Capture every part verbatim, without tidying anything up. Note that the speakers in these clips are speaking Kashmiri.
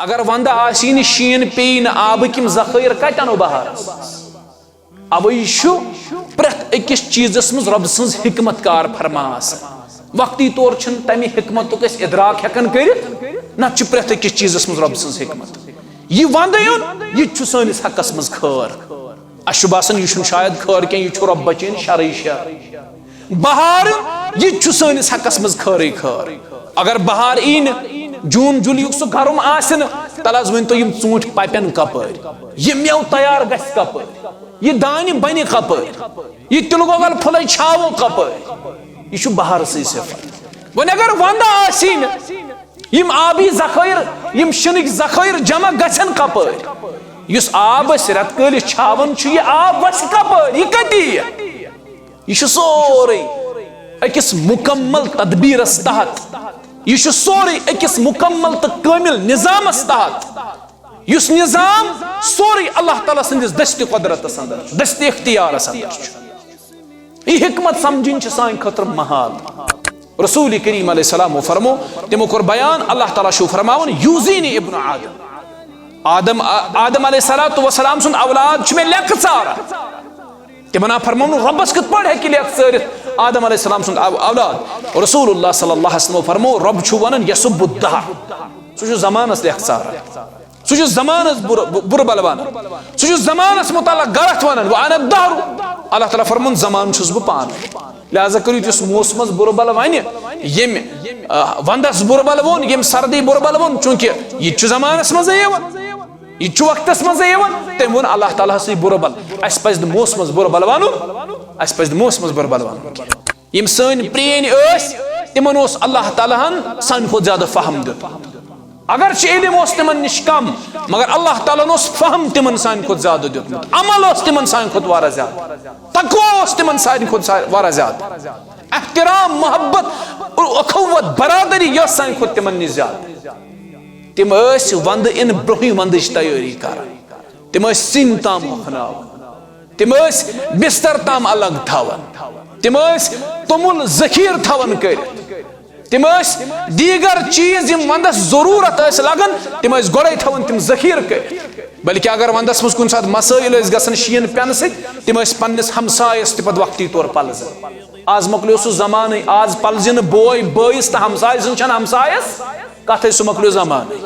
اگر وندٕ آسی نہٕ، شیٖن پیٚیہِ نہٕ، آبٕکۍ یِم ذخٲیر کتہِ انو بہارس؟ اوے چھُ پرٛٮ۪تھ أکِس چیٖزس منٛز رۄب سٕنٛز حکمت کار فرما آسان۔ وقتی طور چھِنہٕ تمہِ حکمتُک أسۍ ادراک ہٮ۪کان کٔرِتھ، نتہٕ چھُ پرٛٮ۪تھ أکِس چیٖزس منٛز رۄب سٕنٛز حکمت۔ یہِ ونٛدٕ یُن، یہِ تہِ چھُ سٲنِس حقس منٛز خٲر۔ اسہِ چھُ باسان، یہِ چھُنہٕ شاید خٲر کینٛہہ، یہِ چھُ رۄب بچٲیِن شرٕے شر۔ بہار، یہِ تہِ چھُ سٲنِس حقس منٛز خٲرٕے خٲر۔ اگر بہار یی نہٕ، جوٗن جُلیُک سُہ گرم آسہِ نہٕ، تَلہٕ حظ ؤنۍ تو، یِم ژوٗنٛٹھۍ پَپن کپٲرۍ؟ یہِ مٮ۪وٕ تیار گژھِ کپٲرۍ؟ یہِ دانہِ بنہِ کپٲرۍ؟ یہِ تِلہٕ گۄگل پھُلے چھاوو کپٲرۍ؟ یہِ چھُ بہارسٕے صفت۔ وۄنۍ اگر ونٛدٕ آسی نہٕ، یِم آبی ذخٲیر، یِم شِنٕکۍ ذخٲیر جمع گژھن کپٲرۍ؟ یُس آب أسۍ رٮ۪تہٕ کٲلِس چھاوان چھُ، یہِ آب وسہِ کپٲرۍ؟ یہِ کتہِ یِیہِ؟ یہِ چھُ سورُے أکِس مُکمل تدبیٖرس تحت، یہِ چھُ سورُے أکِس مُکمل تہٕ کٲمِل نظامس تحت، یُس نظام سورُے اللہ تعالیٰ سٕنٛدِس دستِ قۄدرتس اندر چھُ، دستِ اختیارس اندر چھُ۔ یہِ حکمت سمجھِنۍ چھِ سانہِ خٲطرٕ محال۔ رسول کریم علیہ السلام فرمو، تِمو کوٚر بیان، اللہ تعالیٰ چھُ فرماوان، "یوزینی ابن آدم"، آدم، آدم علیہ الصلوۃ والسلام سُنٛد اولاد چھُ مےٚ لیٚکہٕ ژاران۔ تِمن آو فرماونہٕ، رۄبس کِتھ پٲٹھۍ ہیٚکہِ لیٚکھ ژٲرِتھ آدم علیہ السلام سُنٛد او-، اولاد؟ رسول اللہ صلی اللہ علیہ وسلم فرمو، رۄب چھُ ونان، "یسب الدہر"، سُہ چھُ زمانس لیٚکھ ژاران، سُہ چھُ زمانس بُرٕ، بُرٕ بل ونان، سُہ چھُ زمانس متعلق غلط ونان، "وانا الدہر"، اللہ تعالیٰ فرمون، "زمانہٕ چھُس بہٕ پانہٕ۔" لہذا کٔرِو، یُس موسمس بُرٕ بل ونہِ، ییٚمہِ، آ، ونٛدس بُرٕ بل ووٚن، ییٚمہِ سردی بُرٕ بل ووٚن، چونکہ یہِ تہِ چھُ زمانس منٛزٕے یِوان، یہِ تہِ چھُ وقتس منٛزٕے یِوان، تٔمۍ ووٚن اللہ تعالیٰ ہسٕے بُرٕ بل۔ اسہِ پزِ نہٕ موسمس بُرٕ بل ونُن، اسہِ پزِ نہٕ موسمس بُرٕ بل ونُن کینٛہہ۔ یِم سٲنۍ پرٛٲنۍ ٲسۍ، تِمن اوس اللہ تعالیٰ ہن سانہِ کھۄتہٕ زیادٕ فہم دیُتمُت۔ اگر چھُ علم اوس تِمن نِش کم، مگر اللہ تعالیٰ ہن اوس فہم تِمن سانہِ کھۄتہٕ زیادٕ دیُتمُت، عمل اوس تِمن سانہِ کھۄتہٕ واریاہ زیادٕ، تقویٰ اوس تِمن سانہِ کھۄتہٕ سا-، واریاہ زیادٕ، احترام، محبت، اخوت، برادری، یہِ ٲس سانہِ کھۄتہٕ تِمن نِش زیادٕ۔ تِم ٲسۍ ونٛدٕ یِنہٕ برونٛہٕے ونٛدٕچ تیٲری کران۔ تِم ٲسۍ سِنۍ تام ہۄکھناوان۔ تِم ٲسۍ بستر تام الگ تھاوان۔ تِم ٲسۍ توٚمُل ذخیرٕ تھاوان کٔرِتھ۔ تِم ٲسۍ دیٖگر چیٖز، یِم ونٛدس ضروٗرت ٲسۍ لگان، تِم ٲسۍ گۄڈے تھاوان تِم ذخیرٕ کٔرِتھ۔ بلکہِ اگر ونٛدس منٛز کُنہِ ساتہٕ مسٲیِل ٲسۍ گژھان شیٖن پٮ۪نہٕ سۭتۍ، تِم ٲسۍ پننِس ہمسایس تہِ پتہٕ وقتی طور پلزان۔ آز مۄکلیو سُہ زمانٕے، آز پلزِ نہٕ بوے بٲیِس تہٕ ہمسایہِ سٕنٛز چھنہٕ ہمسایس کتھے، سُہ مۄکلیو زمانٕے۔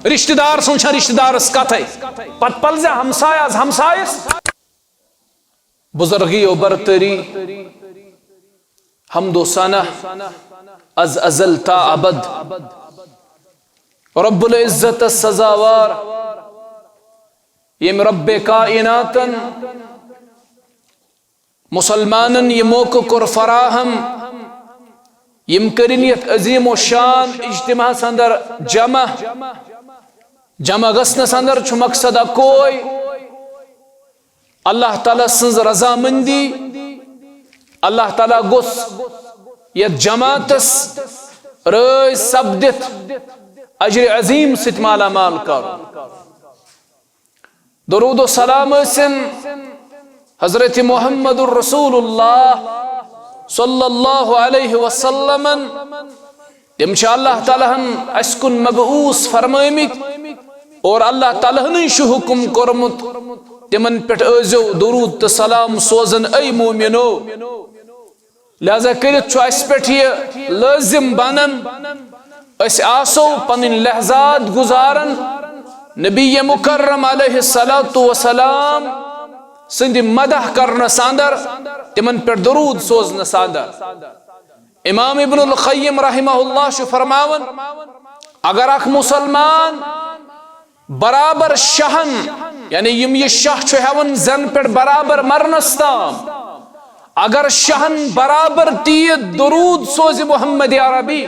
رشتہٕ دار سٕنٛز چھنہٕ رشتہٕ دارس کتھے، پتہٕ پلزِ ہمسایہِ آز ہمسایس۔ بزرگی و برتری، حمد و ثنا، از ازل تا ابد، رب العزت سزاوار، ییٚمۍ رب کائناتن مسلمانن یہِ موقعہٕ کوٚر فراہم، یِم کٔرِن یتھ عظیم و شان اجتماعس اندر جمع۔ جمع گژھنس اندر چھُ مقصد اکوے، اللہ تعالیٰ سٕنٛز رضامندی۔ اللہ تعالیٰ گوٚژھ یتھ جماعتس رٲضۍ سپدِتھ اجر عظیم سۭتۍ مالا مال کرُن۔ درود و سلام ٲسِن حضرت محمد رسول اللہ صلی اللہ علیہ وسلمن۔ تِم چھِ اللہ تعالیٰ ہن اسہِ کُن مبعوث فرمٲمٕتۍ اور اللہ تعالیٰ ہنٕے چھُ حکم کوٚرمُت، تِمن پٮ۪ٹھ ٲسۍزیو درود تہٕ سلام سوزان، اے مومنو۔ لہذا کٔرِتھ چھُ اسہِ پٮ۪ٹھ یہِ لٲزم بنان، أسۍ آسو پنٕنۍ لحظات گُزاران نبی مکرم علیہ الصلوۃ والسلام سٕنٛدِ مدح کرنس اندر، تِمن پٮ۪ٹھ درود سوزنس اندر۔ امام ابن القیم رحمہ اللہ چھُ فرماوان، اگر اکھ مسلمان برابر شہن، یعنی یِم یہِ شاہ چھُ ہٮ۪وان زٮ۪ن پٮ۪ٹھ برابر مرنس تام، اگر شہن برابر تہِ یہِ درود سوزِ محمد عربی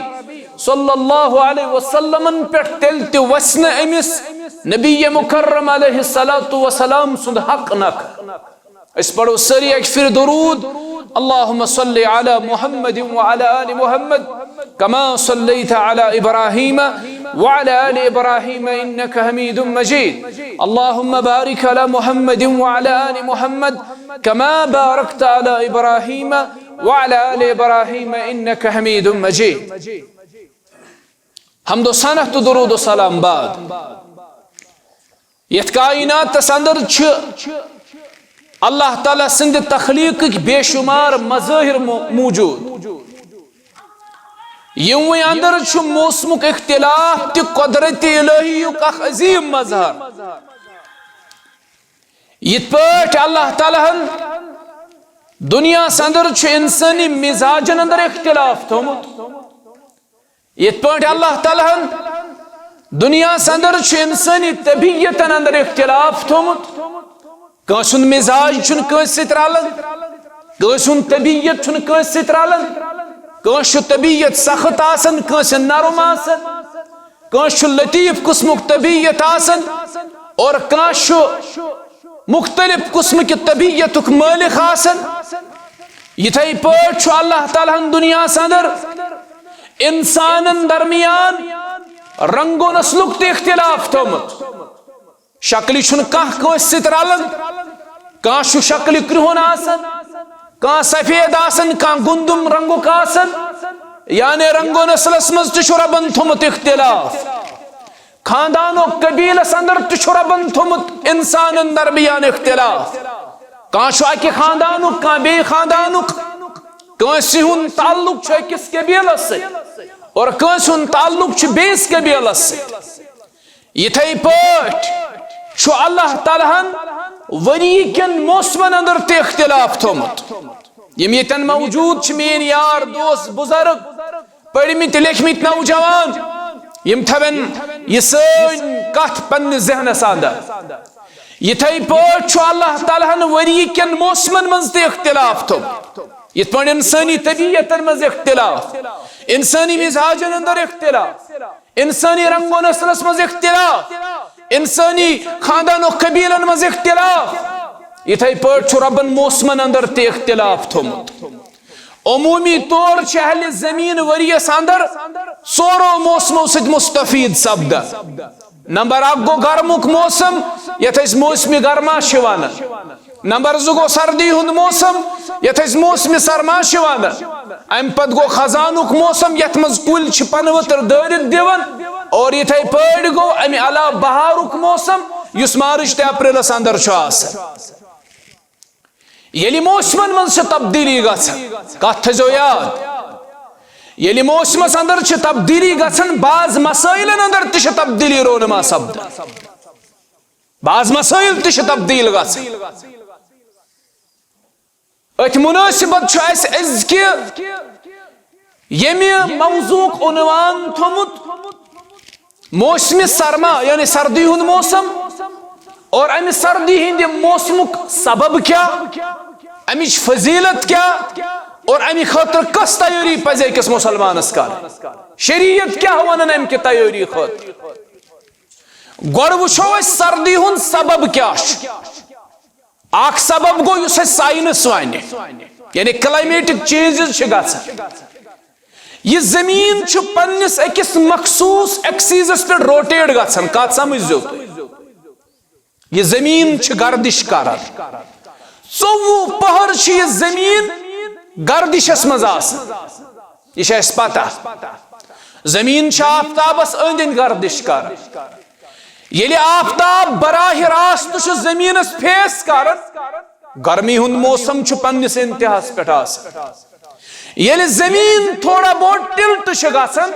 صلی اللہ علیہ وسلمن پٮ۪ٹھ، تیٚلہِ تہِ وسہِ نہٕ أمِس نبی مکرم علیہ الصلوۃ والسلام سُنٛد حق نکھٕ۔ أسۍ پرو سٲری اکہِ پھِرِ درود، اللهم صل على محمد وعلى آل محمد كما صليت على إبراهيم وعلى آل إبراهيم إنك حميد مجيد. اللهم بارك على محمد وعلى آل محمد كما باركت على إبراهيم وعلى آل إبراهيم إنك حميد مجيد. حمد و ثنا تہٕ درود و سلام بعد۔ یتھ کائناتس اندر چھِ اللہ تعالیٰ سٕنٛدِ تخلیقٕکۍ بے شمار مظاہر مو-، موجود۔ یِموٕے اندر چھُ موسمُک اختلاف تہِ قدرت الہی یُک اکھ عظیم مظہر۔ یِتھ پٲٹھۍ اللہ تعالیٰ ہن دُنیاہس اندر چھُ انسٲنی مزاجن اندر اختلاف تھوٚمُت، یِتھ پٲٹھۍ اللہ تعالیٰ ہن دُنیاہس اندر چھُ انسٲنی طبیعتن اندر اختلاف تھوٚمُت۔ کٲنٛسہِ ہُنٛد مزاج چھُنہٕ کٲنٛسہِ سۭتۍ رلان، کٲنٛسہِ ہُنٛد طبیعت چھُنہٕ کٲنٛسہِ سۭتۍ رلان۔ کٲنٛسہِ چھُ طبیعت سخت آسان، کٲنٛسہِ نرم آسان، کٲنٛسہِ چھُ لطیف قٕسمُک طبیعت آسان، اور کانٛہہ چھُ مختلف قٕسمٕکہِ طبیعتُک مٲلِک آسان۔ یِتھے پٲٹھۍ چھُ اللہ تعالیٰ ہن دُنیاہس اندر انسانن درمیان رنگ و نسلُک تہِ اختلاف تھوٚومُت۔ شکلہِ چھُنہٕ کانٛہہ کٲنٛسہِ سۭتۍ رلان۔ کانٛہہ چھُ شکلہِ کرٛہُن آسان، کانٛہہ سفید آسان، کانٛہہ گُندُم رنگُک آسان۔ یعنی رنگ و نسلس منٛز تہِ چھُ ربن تھوٚومُت اختلاف۔ خاندانُک قبیلس اندر تہِ چھُ ربن تھوٚومُت انسانن درمیان اختلاف۔ کانٛہہ چھُ اکہِ خاندانُک، کانٛہہ بیٚیہِ خاندانُک۔ کٲنٛسہِ ہُنٛد تعلق چھُ أکِس قبیلس سۭتۍ اور کٲنٛسہِ ہُنٛد تعلق چھُ بیٚیِس قبیلس سۭتۍ۔ یِتھے پٲٹھۍ چھُ اللہ تعالیٰ ہن ؤری کٮ۪ن موسمن اندر تہِ اختلاف تھوٚومُت۔ یِم ییٚتٮ۪ن موجود چھِ، میٲنۍ یار دوست بُزرگ، پٔرمٕتۍ لیکھمٕتۍ نوجوان، یِم تھاون یہِ سٲنۍ کتھ پننِس ذہنس اندر۔ یِتھے پٲٹھۍ چھُ اللہ تعالیٰ ہن ؤری کٮ۪ن موسمن منٛز تہِ اختلاف تھوٚومُت۔ یِتھ پٲٹھۍ انسٲنی طبیعتن منٛز اختلاف، انسٲنی مزاجن اندر اختلاف، انسٲنی رنگ و نسلس منٛز اختلاف، انسٲنی خاندان و قبیلن منٛز اختلاف، یِتھے پٲٹھۍ چھُ ربن موسمن اندر تہِ اختلاف تھوٚومُت۔ عمومی طور چھِ اہل زمین ؤریس اندر ژورو موسمو سۭتۍ مستفید سپدان۔ نمبر اکھ گوٚو گرمُک موسم، یتھ أسۍ موسمِ گرما چھِ ونان۔ نمبر زٕ گوٚو سردی ہُنٛد موسم، یتھ أسۍ موسمِ سرما چھِ ونان۔ امہِ پتہٕ گوٚو خزانُک موسم، یتھ منٛز کُلۍ چھِ پنہٕ ؤتھٕر دٲرِتھ دِوان۔ اور یِتھے پٲٹھۍ گوٚو امہِ علاوٕ بہارُک موسم، یُس مارچ تہٕ اپریلس اندر چھُ آسان۔ ییٚلہِ موسمن منٛز چھِ تبدیٖلی گژھان، کتھ تھٲیزیو یاد، ییٚلہِ موسمس اندر چھِ تبدیٖلی گژھان، بعض مسٲیلن اندر تہِ چھِ تبدیٖلی رونما سپدان، بعض مسٲیل تہِ چھِ تبدیٖل گژھان۔ أتھۍ مُنٲسِبت چھُ اَسہِ أزکہِ ییٚمہِ موضوعُک عنوان تھوٚومُت موسمِ سرما، یعنی سردی ہُنٛد موسم، اور اَمہِ سردی ہٕنٛدِ موسمُک سبب کیٛاہ، اَمِچ فضیلت کیٛاہ، اور اَمہِ خٲطرٕ کۄس تیٲری پزِ أکِس مُسلمانس کرٕنۍ؟ شریعت کیٛاہ ونان اَمہِ کہِ تیٲری خٲطرٕ؟ گۄڈٕ وٕچھو أسۍ سردی ہُنٛد سبب کیٛاہ چھُ۔ اکھ سبب گوٚو یُس اَسہِ ساینس وَنہِ، یعنی climatic changes چھِ گژھان۔ یہِ زٔمیٖن چھُ پننِس أکِس مخصوٗص axis پٮ۪ٹھ rotate گژھان، کتھ سمجھزیو تُہۍ؟ یہِ زٔمیٖن چھِ گردش کران۔ ژوٚوُہ پہر چھِ یہِ زٔمیٖن گردشس منٛز آسان۔ یہِ چھِ اَسہِ پتہ۔ زٔمیٖن چھِ آفتابس أنٛدۍ أنٛدۍ گردش کران۔ ییٚلہِ آفتاب براہ راست چھُ زٔمیٖنس face کران، گرمی ہُنٛد موسم چھُ پننِس انتہاہس پٮ۪ٹھ آسان۔ ییٚلہِ زٔمیٖن تھوڑا بہت tilt چھِ گژھان،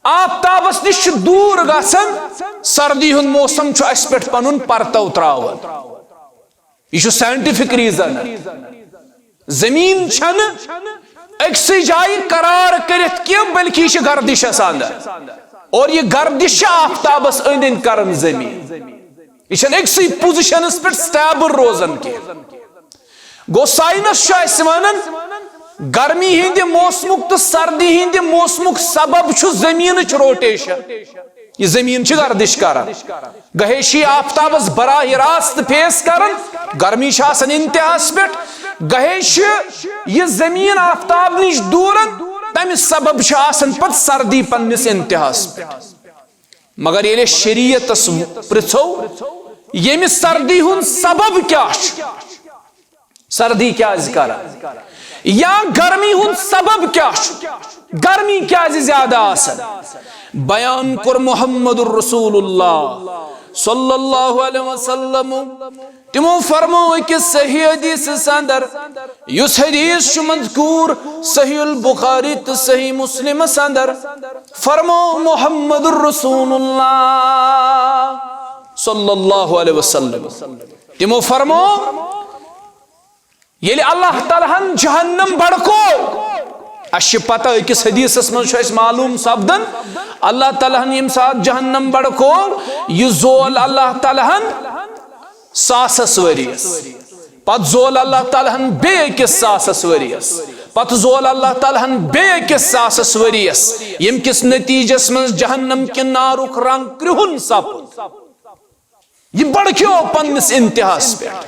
آفتابس نِش چھُ دوٗر گژھان، سردی ہُنٛد موسم چھُ اَسہِ پٮ۪ٹھ پنُن پرتو تراوان۔ یہِ چھُ scientific reason۔ زٔمیٖن چھَنہٕ أکسٕے جایہِ قرار کٔرِتھ کینٛہہ، بلکہِ یہِ چھِ گردشس اندر۔ اور یہِ گردش چھِ آفتابس أنٛدۍ أنٛدۍ کران زٔمیٖن۔ یہِ چھَنہٕ أکسٕے positionس پٮ۪ٹھ stable روزان کینٛہہ۔ گوٚو، ساینس چھُ اَسہِ وَنان، گرمی ہٕنٛدِ موسمُک تہٕ سردی ہٕنٛدِ موسمُک سبب چھُ زٔمیٖنٕچ rotation۔ یہِ زٔمیٖن چھِ گردش کران۔ گہے چھِ یہِ آفتابس براہ راست face کران، گرمی چھِ آسان انتہاہس پٮ۪ٹھ۔ گہے چھِ یہِ زٔمیٖن آفتاب نِش دوٗرن، تَمہِ سبب چھِ آسان پتہٕ سردی پننِس انتہاہس پٮ۪ٹھ۔ مگر ییٚلہِ أسۍ شریعتس پرژھو، ییٚمہِ سردی ہُنٛد سبب کیٛاہ چھُ؟ سردی کیٛازِ کران؟ یا گرمی ہُنٛد سبب کیٛاہ چھُ؟ گرمی کیٛازِ زیادٕ آسان؟ بیان کوٚر محمد رسول اللہ صلی اللہ علیہ وسلم۔ تِمو فرموو أکِس صحیح حدیثس اندر، یُس حدیث چھُ مذکور صحیح البخاری تہٕ صحیح مسلمس اندر، فرموو محمد رسول اللہ صلی اللہ علیہ وسلم۔ تِمو فرموو، ییٚلہِ اللہ تعالیٰ ہن جہنم بڑکو، اسہِ چھِ پتہ، أکِس حدیثس منٛز چھُ اسہِ معلوم سپدان، اللہ تعالیٰ ہن ییٚمہِ ساتہٕ جہنم بڑکو، یہِ زول اللہ تعالیٰ ہن ساسس ؤرِیس، پتہٕ زول اللہ تعالیٰ ہن بیٚیہِ أکِس ساسس ؤرِیس، پتہٕ زول اللہ تعالیٰ ہن بیٚیہِ أکِس ساسس ؤرِیس، ییٚمہِ کِس نتیجس منٛز جہنم کہِ نارُک رنگ کرٛہُن سپُد۔ یہِ بڑکیو پننِس انتہاہس پٮ۪ٹھ۔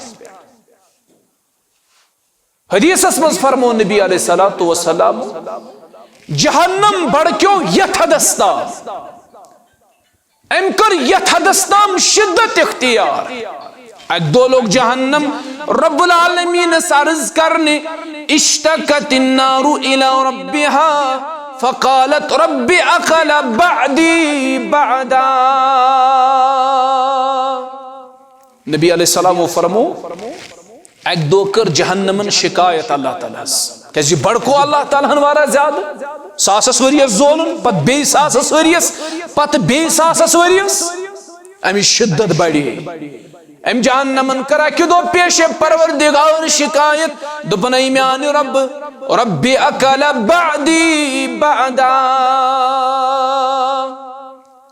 حدیثس منٛز فرموو نبی علیہ الصلوۃ والسلام، جہنم بڑکیو یتھ حدس تام، أمۍ کٔر یتھ حدس تام شدت اختیار۔ اکہِ دۄہ لوٚگ جہنم رب العالمینس عرض کرنہِ، اشتکت النار الی ربها فقالت رب اکل بعدی بعدا۔ نبی علیہ السلام فرموو، اکہِ دۄہ کٔر جہنمن شکایت اللہ تعالیٰ ہس، کیازِ یہِ بڑکو اللہ تعالیٰ ہن واریاہ زیادٕ، ساسس ؤرِیس زولُن، پتہٕ بیٚیہِ ساسس ؤرِیس، پتہٕ بیٚیہِ ساسس ؤرِیس، امِچ شدت بڑے۔ أمۍ جہنمن کٔر اکہِ دۄہ پیش پروردگار شکایت، دوٚپُن، اے میانہِ رب، رب اکل بعدی بعدا۔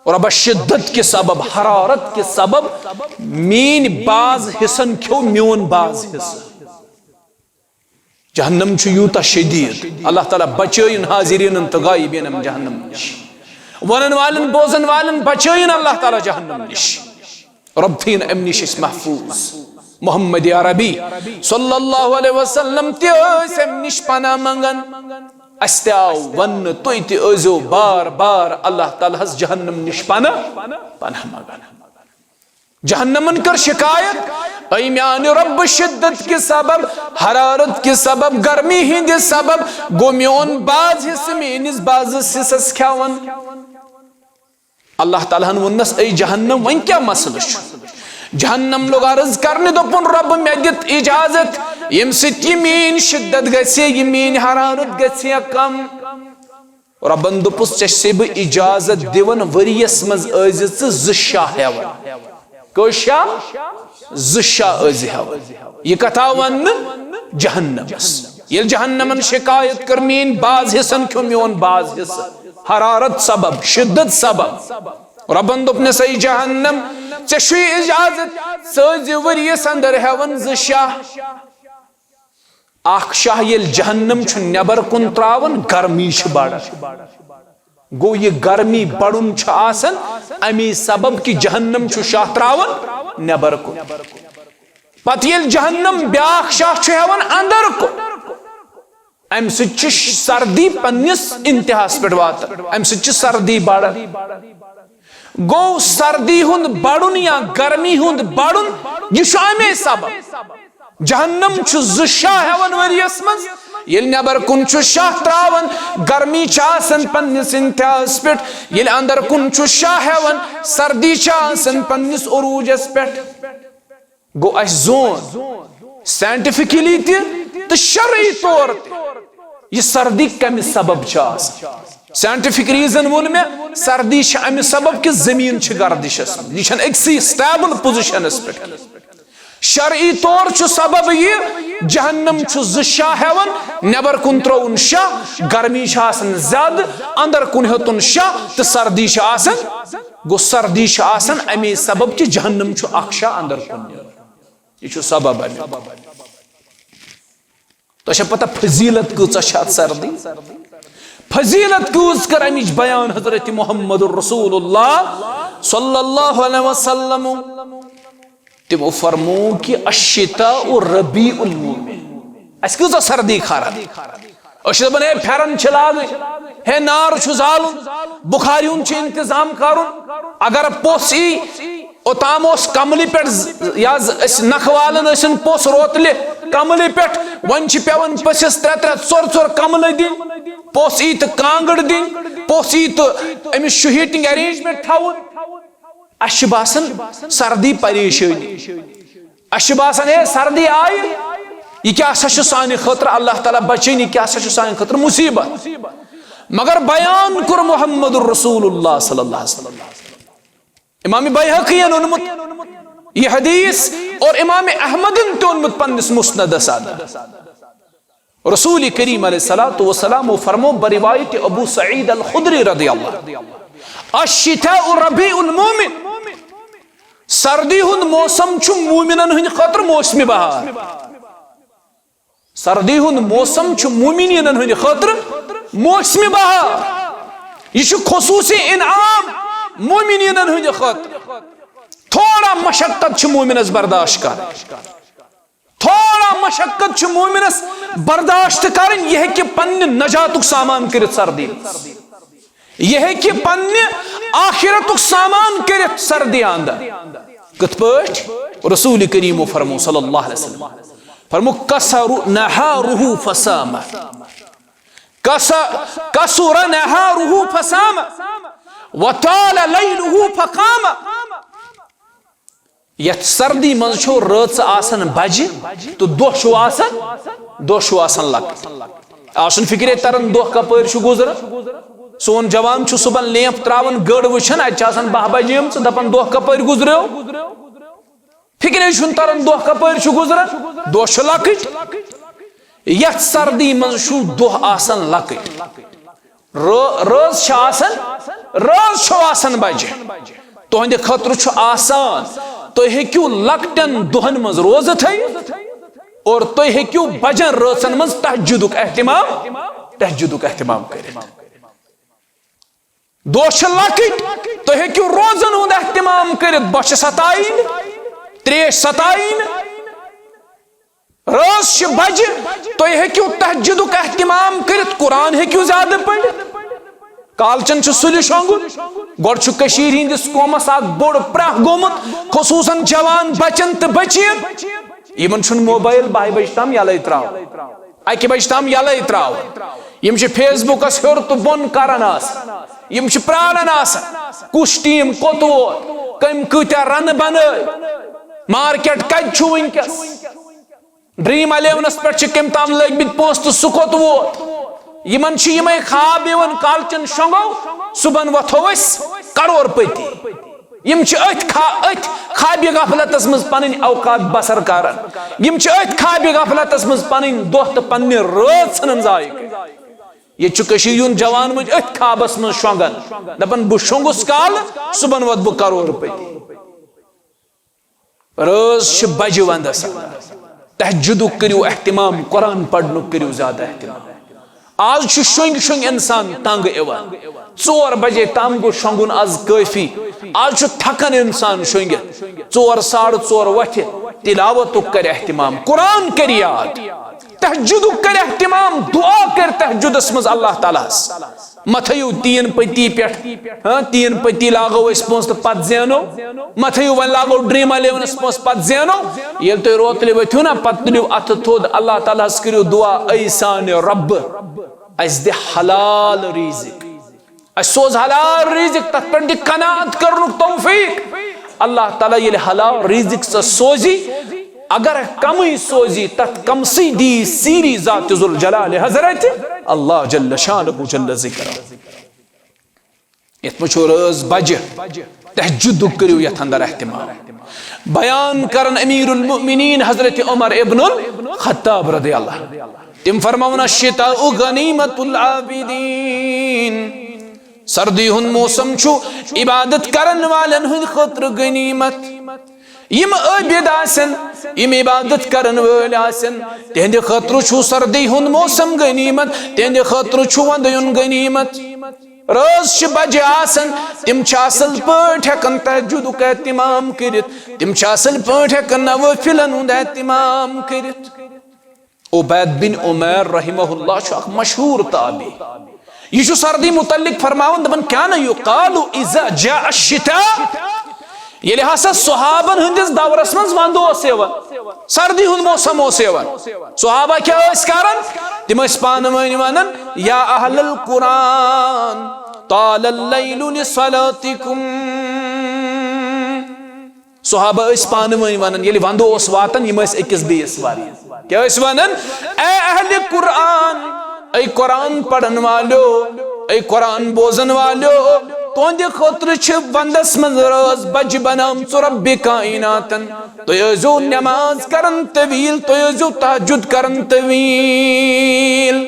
ربہ شدت کہِ سبب، حرارت کہِ سبب میٲنۍ باز حصن کھیوٚو میون باز حصہٕ۔ جہنم چھُ یوٗتاہ شدیٖد، اللہ تعالیٰ بچٲیِن حاضریٖنن تہٕ غایبیٖنن جہنم نِش۔ ونن والٮ۪ن، بوزن والٮ۪ن بچٲیِن اللہ تعالیٰ جہنم نِش۔ رب تھٲیِن امہِ نِش أسۍ محفوٗظ۔ محمد عربی صلی اللہ علیہ وسلم تہِ ٲسۍ امہِ نِش پناہ منگان۔ اسہِ تہِ آو وننہٕ، تُہۍ تہِ ٲسۍزیو بار بار اللہ تعالیٰ ہس جہنم نِش پناہ، پناہ منگان۔ جہنمن کٔر شکایت، اے میانہِ رب، شدت کہِ سبب، حرارت کہِ سبب، گرمی ہٕنٛدِ سبب گوٚو میون باز حصہٕ میٲنِس بازس حصس کھٮ۪وان۔ اللہ تعالیٰ ہن ووٚننس، اے جہنم، وۄنۍ کیٛاہ مسلہٕ چھُ؟ جہنم لوٚگ عرض کرنہِ، دوٚپُن، رب، مےٚ دِتھ اجازت، ییٚمہِ سۭتۍ یہِ میٲنۍ شدت گژھِ، یہِ میٲنۍ حرارت گژھِ کم۔ ربن دوٚپُس، ژےٚ چھُسے بہٕ اجازت دِوان، ؤریس منٛز ٲسۍ زِ ژٕ زٕ شاہ ہٮ۪وان۔ کٔژ شاہ؟ زٕ شاہ ٲسۍ زِ ہٮ۪وان۔ یہِ کتھ آو وننہٕ جہنمس۔ ییٚلہِ جہنمن شکایت کٔر، میٲنۍ باز حصن کھیوٚو میون باز حصہٕ، حرارت سبب، شدت سبب۔ ربن دوٚپنس، اے جہنم، ژےٚ چھُے اجازت، ژٕ ٲسۍ زِ ؤریس اندر ہٮ۪وان زٕ شاہ۔ اکھ شاہ ییٚلہِ جہنم چھُ نٮ۪بر کُن تراوان، گرمی چھِ بڑان۔ گوٚو، یہِ گرمی بڑُن چھُ آسان امی سبب کہِ جہنم چھُ شاہ تراوان نٮ۪بر کُن۔ پتہٕ ییٚلہِ جہنم بیاکھ شاہ چھُ ہٮ۪وان اندر کُن، امہِ سۭتۍ چھِ سردی پننِس انتہاس پٮ۪ٹھ واتان، امہِ سۭتۍ چھِ سردی بڑان۔ گوٚو، سردی ہُنٛد بڑُن یا گرمی ہُنٛد بڑُن، یہِ چھُ امے سبب۔ جہنم چھُ زٕ شاہ ہٮ۪وان ؤریس منٛز۔ ییٚلہِ نٮ۪بر کُن چھُ شاہ تراوان، گرمی چھِ آسان پننِس انتہاہس پٮ۪ٹھ۔ ییٚلہِ اندر کُن چھُ شاہ ہٮ۪وان، سردی چھِ آسان پننِس عروجس پٮ۪ٹھ۔ گوٚو، اسہِ زون سائنٹیفکلی تہِ تہٕ شرعی طور تہِ، یہِ سردی کمہِ سبب چھِ آسان۔ سائنٹیفک ریزن ووٚن مےٚ، سردی چھِ امہِ سبب کہِ زٔمیٖن چھِ گردشس منٛز، یہِ چھَنہٕ أکسٕے سٹیبل پوزیشنس پٮ۪ٹھ۔ شرعی طور چھُ سبب یہِ، جہنم چھُ زٕ شاہ ہٮ۪وان، نٮ۪بر کُن ترٛووُن شاہ، گرمی چھِ آسان زیادٕ، اندر کُن ہیوٚتُن شاہ تہٕ سردی چھِ آسان۔ گوٚو، سردی چھِ آسان امی سبب کہِ جہنم چھُ اکھ شاہ اندر کُن نیران۔ یہِ چھُ سبب امیُک۔ تۄہہِ چھا پتہ فضیلت کۭژاہ چھِ اتھ سردی؟ فضیلت کۭژ کٔر امِچ بیان حضرت محمد رسول اللہ صلی اللہ علیہ وسلم۔ تِمو فرموو کہِ الشتاء ربیع المومن۔ اسہِ کۭژاہ سردی کھاران۔ أسۍ چھِ دپان، ہے، پھیرن چھِ لاگٕنۍ، ہے، نار چھُ زالُن، بخاریُن چھُ انتظام کرُن۔ اگر پوٚژھ یی، اوٚتام اوس کملہِ پٮ۪ٹھ ز-، یا ز-، أسۍ نکھٕ والان ٲسِن پوٚژھ روتلہِ، کملہِ پٮ۪ٹھ، وۄنۍ چھِ پٮ۪وان پٔژھِس ترٛےٚ ترٛےٚ ژور ژور کملہٕ دِنۍ، پوٚژھ یی تہٕ کانٛگٕر دِنۍ، پوٚژھ یی تہٕ أمِس چھُ ہیٹنگ ارینجمنٹ تھاوُن۔ اَسہِ چھِ باسان سردی پریشٲنی، اَسہِ چھِ باسان ہے سردی آیہِ، یہِ کیٛاہ سا چھُ سانہِ خٲطرٕ، اللہ تعالیٰ بچٲیِن، یہِ کیٛاہ سا چھُ سانہِ خٲطرٕ مُصیٖبت۔ مگر بیان کوٚر محمد رسول اللہ صلی اللہ علیہ وسلم۔ امام بیہقین اوٚنمُت یہِ حدیث اور امام احمدن تہِ اوٚنمُت پننِس مسندس اندر۔ رسول کریم علیہ الصلوۃ والسلام فرمو بروایت ابو سعید الخدری رضی اللہ، الشتاء ربیع المومن، سردی ہُنٛد موسم چھُ مومنن ہٕنٛدِ خٲطرٕ موسمِ بہار۔ سردی ہُنٛد موسم چھُ مومنینن ہٕنٛدِ خٲطرٕ موسمِ بہار۔ یہِ چھُ خصوصی انعام مومنینن ہٕنٛدِ خٲطرٕ۔ تھوڑا مشقت چھِ مومنس برداشت کرٕنۍ، تھوڑا مشقت چھِ مومنس برداشت کرٕنۍ، یہِ ہیٚکہِ پننہِ نجاتُک سامان کٔرِتھ سردی منٛز۔ یہِ ہیٚکہِ پننہِ آخرتُک سامان کٔرِتھ سردی اندر۔ کِتھ پٲٹھۍ؟ رسول کریمو فرمو صلی اللہ علیہ وسلم، فرمو، "کثر نہارہ فصام، کث-، کثر نہارہ فصام، وطال لیلہ فقام۔" یتھ سردی منٛز چھو رٲژ آسان بجہِ تہٕ دۄہ چھُ آسان، دۄہ چھُ آسان لۄکٕٹۍ۔ آز چھُنہٕ فکرے تران دۄہ کپٲرۍ چھُ گُزران۔ سون جوان چھُ صبحن لیمپ تراوان، گٔر وٕچھان، اتہِ چھِ آسان باہ بجیمژٕ، دپان دۄہ کپٲرۍ گُزریو۔ فکرے چھُنہٕ تران دۄہ کپٲرۍ چھُ گُزران، دۄہ چھِ لۄکٕٹۍ۔ یتھ سردی منٛز چھُ دۄہ آسان لۄکٕٹۍ۔ رٲ-، رٲژ چھِ آسان، رٲژ چھو آسان بجہِ۔ تُہنٛدِ خٲطرٕ چھُ آسان، تُہۍ ہیٚکِو لۄکٹٮ۪ن دۄہن منٛز روزٕ تھٲیِتھ اور تُہۍ ہیٚکِو بجن رٲژن منٛز تہجدُک اہتمام، تہجدُک اہتمام کٔرِتھ۔ دۄہ چھِ لۄکٕٹۍ، تُہۍ ہیٚکِو روزن ہُنٛد اہتمام کٔرِتھ، بۄچھِ ستایِن، تریش ستایِن۔ رٲژ چھِ بجہِ، تُہۍ ہیٚکِو تہجدُک اہتمام کٔرِتھ، قرآن ہیٚکِو زیادٕ پٔرِتھ۔ کالچن چھُ سُلہِ شۄنٛگُن۔ گۄڈٕ چھُ کٔشیٖرِ ہِنٛدِس قومس اکھ بوٚڑ پرٛاہ گوٚمُت، خصوٗصن جوان بچن تہٕ بچین۔ یِمن چھُنہٕ موبایل باہہِ بجہِ تام یلے ترٛاوُن، اکہِ بجہِ تام یلے ترٛاوُن۔ یِم چھِ فیس بُکس ہیوٚر تہٕ بۄن کران آسان۔ یِم چھِ پراران آسان، کُس ٹیم کوٚت ووت، کٔمۍ کۭتیاہ رنہٕ بنٲے، مارکیٹ کتہِ چھُ وٕنکیٚس، ڈریم الیونس پٮ۪ٹھ چھِ کٔمۍ تام لٲگمٕتۍ پونٛسہٕ تہٕ سُہ کوٚت ووت۔ یِمن چھِ یِمے خواب یِوان، کالچن شۄنٛگو، صبحن وۄتھو أسۍ کرور پتی۔ یِم چھِ أتھۍ خا-، أتھۍ خوابِ غفلتس منٛز پنٕنۍ اوقات بسر کران۔ یِم چھِ أتھۍ خوابِ غفلتس منٛز پنٕنۍ دۄہ تہٕ پننہِ رٲژ ژھٕنان ضایع کٔرِتھ۔ ییٚتہِ چھُ کٔشیٖرِ ہُنٛد جوان وۄنۍ أتھۍ خوابس منٛز شۄنٛگان، دپان، "بہٕ شۄنٛگُس کالہٕ، صبحن وۄتھٕ بہٕ کرور پتی۔" رٲژ چھِ بجہِ ونٛدس اندر۔ تہجدُک کٔرِو اہتمام، قرآن پرنُک کٔرِو زیادٕ اہتمام۔ آز چھُ شۄنٛگۍ شۄنٛگۍ انسان تنگ یِوان۔ ژور بجے تام گوٚو شۄنٛگُن آز کٲفی۔ آز چھُ تھکان انسان شۄنٛگِتھ۔ ژور، ساڑٕ ژور وۄتھِ، تلاوتُک کرِ اہتمام، قرآن کرِ یاد، تہجدُک کرِ اہتمام، دعا کرِ تہجدس منٛز اللہ تعالیٰ ہس۔ مہ تھٲیِو تین پتی پٮ۪ٹھ، ہاں، تین پتی لاگو أسۍ پونٛسہٕ تہٕ پتہٕ زینو۔ مہ تھٲیِو وۄنۍ لاگو ڈریم الیونس پونٛسہٕ پتہٕ زینو۔ ییٚلہِ تُہۍ روتلہِ ؤتھِو نا، پتہٕ تُلِو اتھٕ تھوٚد، اللہ تعالیٰ ہس کٔرِو دعا، "اے سانہِ رۄبہٕ، اسہِ دِ حلال رزق، اسہِ سوز حلال رزق، تتھ پٮ۪ٹھ دِ قناعت کرنُک توفیق۔" اللہ تعالیٰ ییٚلہِ حلال رزق ژےٚ سوزی، اگر کمٕے سوزی، تتھ کمسٕے دی سیری ذات ذوالجلال حضرت اللہ جل شانہ جل ذکرہ۔ یتھ منٛز چھُ رٲژ بجہِ، تہجدُک کٔرِو یتھ اندر اہتمام۔ بیان کرن امیر المؤمنین حضرت عمر ابن الخطاب رضی اللہ۔ تِم فرماونا، "الشتاء غنیمت العابدین۔" سردی ہُنٛد موسم چھُ عبادت کرن والٮ۪ن ہٕنٛدِ خٲطرٕ غنیمت۔ یِم عٲبِد آسن، یِم عبادت کرن وٲلۍ آسن، تِہنٛدِ خٲطرٕ چھُ سردی ہُنٛد موسم غنیمت، تِہنٛدِ خٲطرٕ چھُ ونٛدٕ یُن غنیمت۔ رٲژ چھِ بجہِ آسان، تِم چھِ اصل پٲٹھۍ ہٮ۪کان تہجدُک اہتمام کٔرِتھ، تِم چھِ اصل پٲٹھۍ ہٮ۪کان نوافلن ہُنٛد اہتمام کٔرِتھ۔ عبید بن عمیر رحمہ اللہ چھُ اکھ مشہوٗر تابعی۔ یہِ چھُ سردی متعلق فرماوان، دپان، "کان یقال اذا جاء الشتاء"، ییٚلہِ ہسا صحابن ہٕنٛدِس دورس منٛز ونٛدٕ اوس یِوان، سردی ہُنٛد موسم اوس یِوان۔ صحابہ کیٛاہ ٲسۍ کران؟ تِم ٲسۍ پانہٕ ؤنۍ ونان، یا اہل القرآن، طال اللیل لصلاتکم۔ صحابہ ٲسۍ پانہٕ ؤنۍ ونان، ییٚلہِ ونٛدٕ اوس واتان، یِم ٲسۍ أکِس بیٚیِس ونان۔ کیٛاہ ٲسۍ ونان؟ اے اہل قرآن، اے قرآن پرن والیو، اے قرآن بوزن والیو، تُہنٛدِ خٲطرٕ چھِ ونٛدس منٛز رٲژ بجہِ بنٲومٕژ رۄبِ کائناتن۔ تُہۍ ٲسۍزیو نماز کران طویل، تُہۍ ٲسۍزیو تہجد کران طویل۔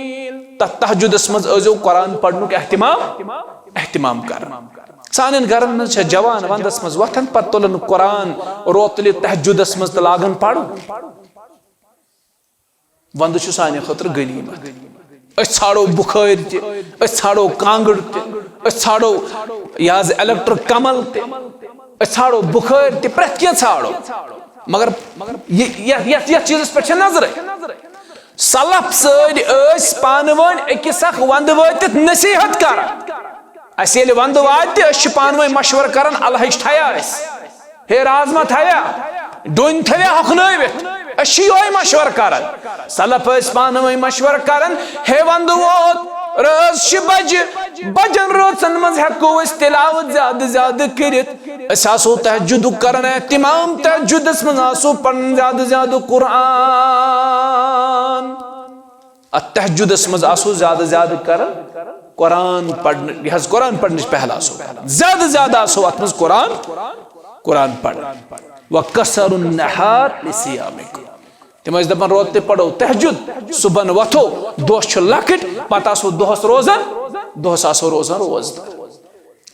تتھ تہجدس منٛز ٲسۍزیو قرآن پرنُک اہتمام، اہتمام کران۔ سانٮ۪ن گرن منٛز چھےٚ جوان ونٛدس منٛز وۄتھان، پتہٕ تُلان قرآن، روتلہِ تہجدس منٛز تہٕ لاگان پرُن۔ ونٛدٕ چھُ سانہِ خٲطرٕ غنیمت۔ أسۍ ژھانڈو بُخٲرۍ تہِ، أسۍ ژھانڈو کانٛگٕر تہِ، أسۍ ژھانڈو یہِ حظ الیکٹرک کمل تہِ، أسۍ ژھانڈو بُخٲرۍ تہِ، پرٛٮ۪تھ کینٛہہ ژھانڈو۔ مگر یہِ، یہِ، یتھ، یتھ چیٖزس پٮ۪ٹھ چھےٚ نظرٕے۔ سلف سٲنۍ ٲسۍ پانہٕ ؤنۍ أکِس اکھ ونٛدٕ وٲتِتھ نصیحت کران۔ اسہِ ییٚلہِ ونٛدٕ واتہِ، أسۍ چھِ پانہٕ ؤنۍ مشورٕ کران، الہٕچ تھیا اَسہِ؟ ہے، رازما تھیا؟ ڈوٗنۍ تھیا ہۄکھنٲوِتھ؟ أسۍ چھِ یِہوٚے مشورٕ کران۔ سلف ٲسۍ پانہٕ ؤنۍ مشورٕ کران، ہے، ونٛدٕ ووت، رٲژ چھِ بجہِ، بجن رٲژن منٛز ہٮ۪کو أسۍ تلاوت زیادٕ زیادٕ کٔرِتھ۔ أسۍ آسو تہجدُک کران اہتمام، تہجدس منٛز آسو پران زیادٕ زیادٕ قرآن۔ اتھ تہجدس منٛز آسو زیادٕ زیادٕ کران قرآن پرنہٕ، یہِ حظ قرآن پرنٕچ پہل آسو کران۔ زیادٕ زیادٕ آسو اتھ منٛز قرآن، قرآن پران۔ وقصر النہار لصیامکم۔ تِم ٲسۍ دپان، روتلہِ پرو تہجد، صبحن وۄتھو، دۄہ چھُ لۄکٕٹۍ، پتہٕ آسو دۄہس روزان، دۄہس آسو روزان روزدار۔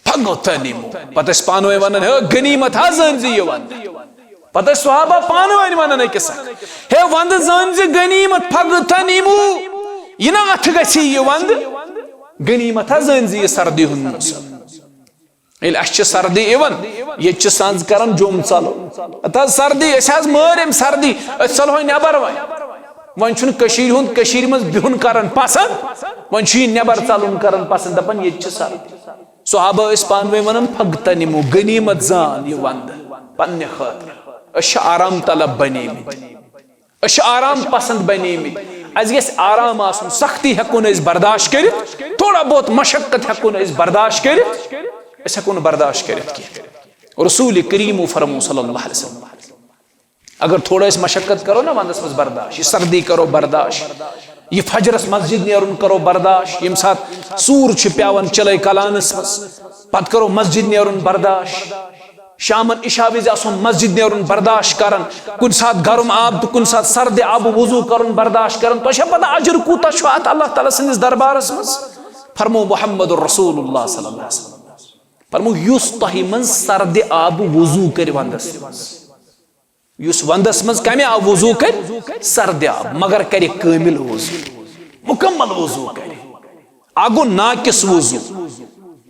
فغتنموا۔ پتہٕ ٲسۍ پانہٕ ؤنۍ ونان، ہے، غنیمت حظ زٲنۍ زِ یہِ ونٛدٕ۔ پتہٕ ٲسۍ صحابہ پانہٕ ؤنۍ ونان أکِس اکھ، ہے، ونٛدٕ زٲنۍ زِ غنیمت، فغتنموا۔ یہِ نہ اتھٕ گژھِ یہِ ونٛدٕ، غنیمت حظ زٲنۍ زِ یہِ سردی ہُنٛد موسم۔ ییٚلہِ اسہِ چھِ سردی یِوان، ییٚتہِ چھِ سنٛز کران جوٚم ژلو۔ ہتہٕ حظ سردی، أسۍ حظ مٲرۍ أمۍ سردی، أسۍ ژلہوے نٮ۪بر وۄنۍ۔ وۄنۍ چھُنہٕ کٔشیٖرِ ہُنٛد، کٔشیٖرِ منٛز بِہُن کران پسنٛد، وۄنۍ چھُ یہِ نٮ۪بر ژلُن کران پسنٛد، دپان ییٚتہِ چھِ سردی۔ صحابہ ٲسۍ پانہٕ ؤنۍ ونان، فغتنموا، غنیمت زان یہِ ونٛدٕ پننہِ خٲطرٕ۔ أسۍ چھِ آرام طلب بنیمٕتۍ۔ أسۍ چھِ آرام پسند بنیمٕتۍ۔ اسہِ گژھِ آرام آسُن، سختی ہٮ۪کو نہٕ أسۍ برداشت کٔرِتھ، تھوڑا بہت مشقت ہٮ۪کو نہٕ أسۍ برداشت کٔرِتھ، أسۍ ہٮ۪کو نہٕ برداشت کٔرِتھ کینٛہہ۔ رسول کریمو فرمو صلی اللہ علیہ وسلم، اگر تھوڑا أسۍ مشقت کرو نا ونٛدس منٛز برداشت، یہِ سردی کرو برداشت، یہِ فجرس مسجد نیرُن کرو برداشت، ییٚمہِ ساتہٕ سوٗر چھُ پٮ۪وان چِلَے کلانس منٛز، پتہٕ کرو مسجد نیرُن برداشت، شامن عشاء وِزِ آسو مسجد نیرُن برداشت کران، کُنہِ ساتہٕ گرم آب تہٕ کُنہِ ساتہٕ سردِ آبہٕ وضوٗ کرُن برداشت کران۔ تۄہہِ چھا پتہ اجر کوٗتاہ چھُ اتھ اللہ تعالیٰ سٕنٛدِس دربارس منٛز؟ فرمو محمد رسول اللہ صلی اللہ علیہ وسلم، فرمو، یُس تۄہہِ منٛز سردِ آبہٕ وضوٗ کرِ ونٛدس منٛز، یُس ونٛدس منٛز کمہِ آبہٕ وضوٗ کرِ؟ سردِ آبہٕ، مگر کرِ کٲمل وضوٗ، مکمل وضوٗ کرِ۔ اکھ گوٚو ناقص وضو۔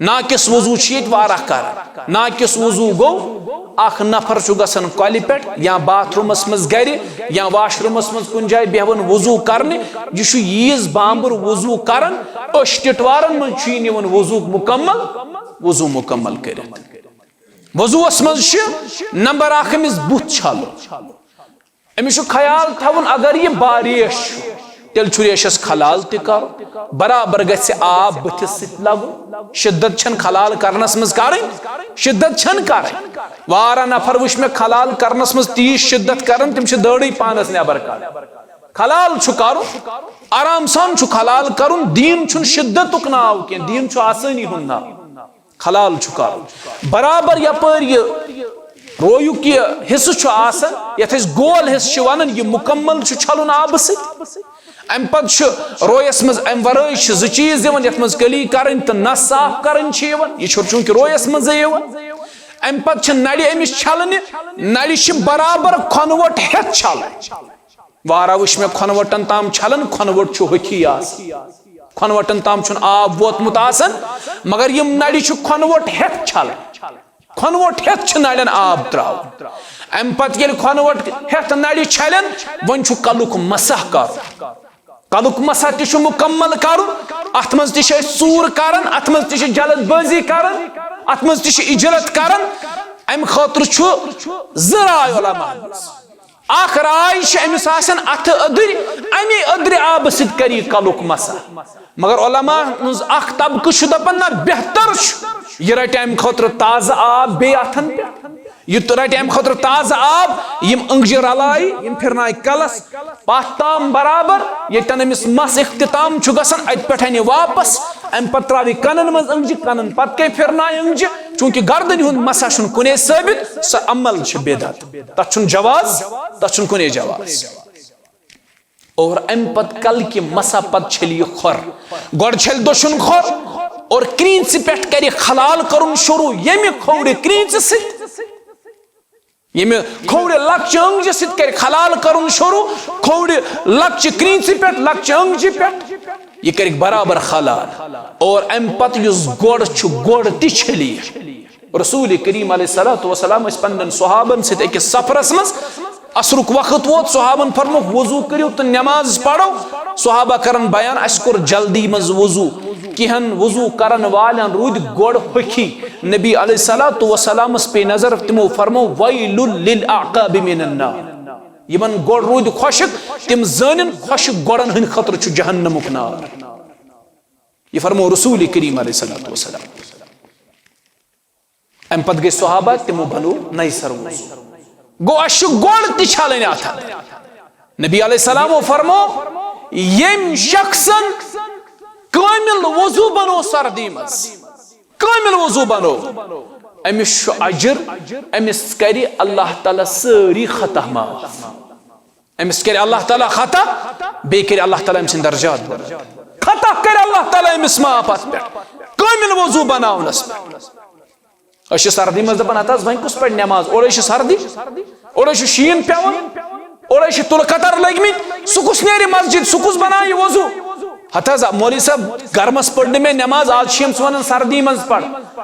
ناقص وضو چھُ ییٚتہِ واریاہ کران۔ ناقص وضو گوٚو، اکھ نفر چھُ گژھان کۄلہِ پٮ۪ٹھ یا باتھ روٗمس منٛز گرِ یا واش روٗمس منٛز کُنہِ جایہِ بیہوان وضو کرنہِ، یہِ چھُ ییٖژ بامبر وضو کران، أچھ ٹِٹوارن منٛز چھُ یہِ نِوان وضوٗک مکمل، وضو مکمل کٔرِتھ۔ وضوٗوس منٛز چھِ نمبر اکھ أمِس بُتھ چھلُن۔ أمِس چھُ خیال تھاوُن، اگر یہِ باریش چھُ، تیٚلہِ چھُ ریشس خلال تہِ کرُن۔ برابر گژھِ آب بٕتھِس سۭتۍ لگُن۔ شدت چھَنہٕ خلال کرنس منٛز کرٕنۍ، شدت چھَنہٕ کرٕنۍ۔ واریاہ نفر وٕچھ مےٚ خلال کرنس منٛز تیٖژ شدت کران، تِم چھِ دٲڑٕے پانس نٮ۪بر کڑان۔ خلال چھُ کرُن، آرام سان چھُ خلال کرُن۔ دیٖن چھُنہٕ شدتُک ناو کینٛہہ، دیٖن چھُ آسٲنی ہُنٛد ناو۔ خلال چھُ کرُن۔ برابر یپٲرۍ یہِ رویُک یہِ حصہٕ چھُ آسان، یتھ أسۍ گول حصہٕ چھِ ونان، یہِ مکمل چھُ چھلُن آبہٕ سۭتۍ۔ امہِ پتہٕ چھُ رویس منٛز، امہِ ورٲے چھِ زٕ چیٖز یِوان، یتھ منٛز کلی کرٕنۍ تہٕ نس صاف کرٕنۍ چھِ یِوان۔ یہِ چھُ چوٗنٛکہِ رویس منٛزٕے یِوان۔ امہِ پتہٕ چھِ نرِ أمِس چھلنہِ، نرِ چھِ برابر کھۄنہٕ وۄٹ ہٮ۪تھ چھلٕنۍ۔ واریاہ وٕچھ مےٚ کھۄنہٕ وٹن تام چھلان، کھۄنہٕ وٹ چھُ ہوٚکھی آسان۔ کھۄنہٕ وٹن تام چھُنہٕ آب ووتمُت آسان، مگر یِم نرِ چھِ کھۄنہٕ وٹ ہٮ۪تھ چھلان۔ کھۄنہٕ وٹ ہٮ۪تھ چھِ نرٮ۪ن آب تراوُن۔ امہِ پتہٕ ییٚلہِ کھۄنہٕ وٹ ہٮ۪تھ نرِ چھلن، وۄنۍ چھُ کلُک مسح کرُن۔ کلُک مسح تہِ چھُ مکمل کرُن۔ اتھ منٛز تہِ چھِ أسۍ ژوٗر کران، اتھ منٛز تہِ چھِ جلد بٲزی کران، اتھ منٛز تہِ چھِ اجلت کران۔ امہِ خٲطرٕ چھُ زٕ راے علماہن منٛز۔ اکھ راے چھِ أمِس آسان اَتھٕ أدٕرۍ، اَمی أدرِ آبہٕ سۭتۍ کَرِ یہِ کَلُک مسح۔ مگر علماء ہٕنٛز اکھ طبقہٕ چھُ دَپان، نہ، بہتر چھُ یہِ رَٹہِ اَمہِ خٲطرٕ تازٕ آب بیٚیہِ اَتھن پٮ۪ٹھ، یہِ تہِ رَٹہِ اَمہِ خٲطرٕ تازٕ آب، یِم أنٛگجہِ رَلایہِ، یِم پھِرنایہِ کَلَس پَتھ تام برابر، ییٚتٮ۪ن أمِس مَس اختتام چھُ گژھان، اَتہِ پٮ۪ٹھ اَنہِ واپس، اَمہِ پَتہٕ ترٛاوِ کَنَن منٛز أنٛگجہِ، کَنَن پَتہٕ کَنہِ پھِرنایہِ أنٛگجہِ، چوٗنٛکہِ گردَنہِ ہُنٛد مسح چھُنہٕ کُنے ثٲبت، سُہ عمل چھُ بدعت، تَتھ چھُنہٕ جواز، تَتھ چھُنہٕ کُنے جواز۔ اور امہِ پتہٕ کلکہِ مسا پتہٕ چھلہِ یہِ کھۄر۔ گۄڈٕ چھلہِ دٔچھُن کھۄر اور کرٛینٛژِ پٮ۪ٹھ کرِ خلال کرُن شروع، ییٚمہِ کھوورِ کرٛینٛژِ سۭتۍ، ییٚمہِ کھوورِ لۄکچہِ أنٛگجہِ سۭتۍ کرِ خلال کرُن شروع، کھوورِ لۄکچہِ کرٛینٛژِ پٮ۪ٹھ، لۄکچہِ أنٛگجہِ پٮ۪ٹھ۔ یہِ کرِ برابر خلال۔ اور امہِ پتہٕ یُس گۄڈٕ چھُ، گۄڈٕ تہِ چھلہِ یہِ۔ رسول کریم علیہ الصلوۃ والسلام ٲسۍ پننٮ۪ن صحابن سۭتۍ أکِس سفرس منٛز۔ عصرُک وقت ووت، صحابن فرمووُکھ، "وضو کٔرِو تہٕ نماز پرو۔" صحابہ کرن بیان، "اسہِ کوٚر جلدی منٛز وضو، کینٛہن وضو کرن والٮ۪ن روٗدۍ گۄڈٕ ہوٚکھی۔" نبی علیہ الصلوۃ والسلامس پے نظر، تِمو فرمو، "ویل للاعقاب من النار۔" یِمن گۄڈٕ روٗدۍ خۄشک، تِم زٲنِن خۄشک گۄڈن ہٕنٛدِ خٲطرٕ چھُ جہنمُک نار۔ یہِ فرمو رسول کریم علیہ الصلوۃ والسلام۔ امہِ پتہٕ گٔے صحابہ، تِمو بنوو نَیہِ سرٕ وضو۔ گوٚو، اسہِ چھُ گۄڈٕ تہِ چھلٕنۍ اتھ اندر۔ نبی علیہ السلامو فرمو، ییٚمۍ شخصن کٲمِل وضو بنوو سردی منٛز، کٲمِل وضو بنوو، أمِس چھُ اجر، أمِس کرِ اللہ تعالیٰ سٲری خطا معاف۔ أمِس کرِ اللہ تعالیٰ خطا، بیٚیہِ کرِ اللہ تعالیٰ أمۍ سٕنٛدۍ درجات بلند۔ خطا کرِ اللہ تعالیٰ أمِس معاف اتھ پٮ۪ٹھ، کٲمِل وضو بناونس پٮ۪ٹھ۔ أسۍ چھِ سردی منٛز دَپان، "ہتہٕ حظ، وۄنۍ کُس پَرِ نٮ۪ماز؟ اورَے چھِ سردی، اورَے چھُ شیٖن پٮ۪وان، اورَے چھِ تُلہٕ کَتَر لٔگۍ مٕتۍ، سُہ کُس نیرِ مسجد، سُہ کُس بَنایہِ وضو؟" ہتہٕ حظ، مولوی صٲب، گرمَس پٔر نہٕ مےٚ نٮ۪ماز، آز چھِ یِم سُہ وَنان سردی منٛز پَر۔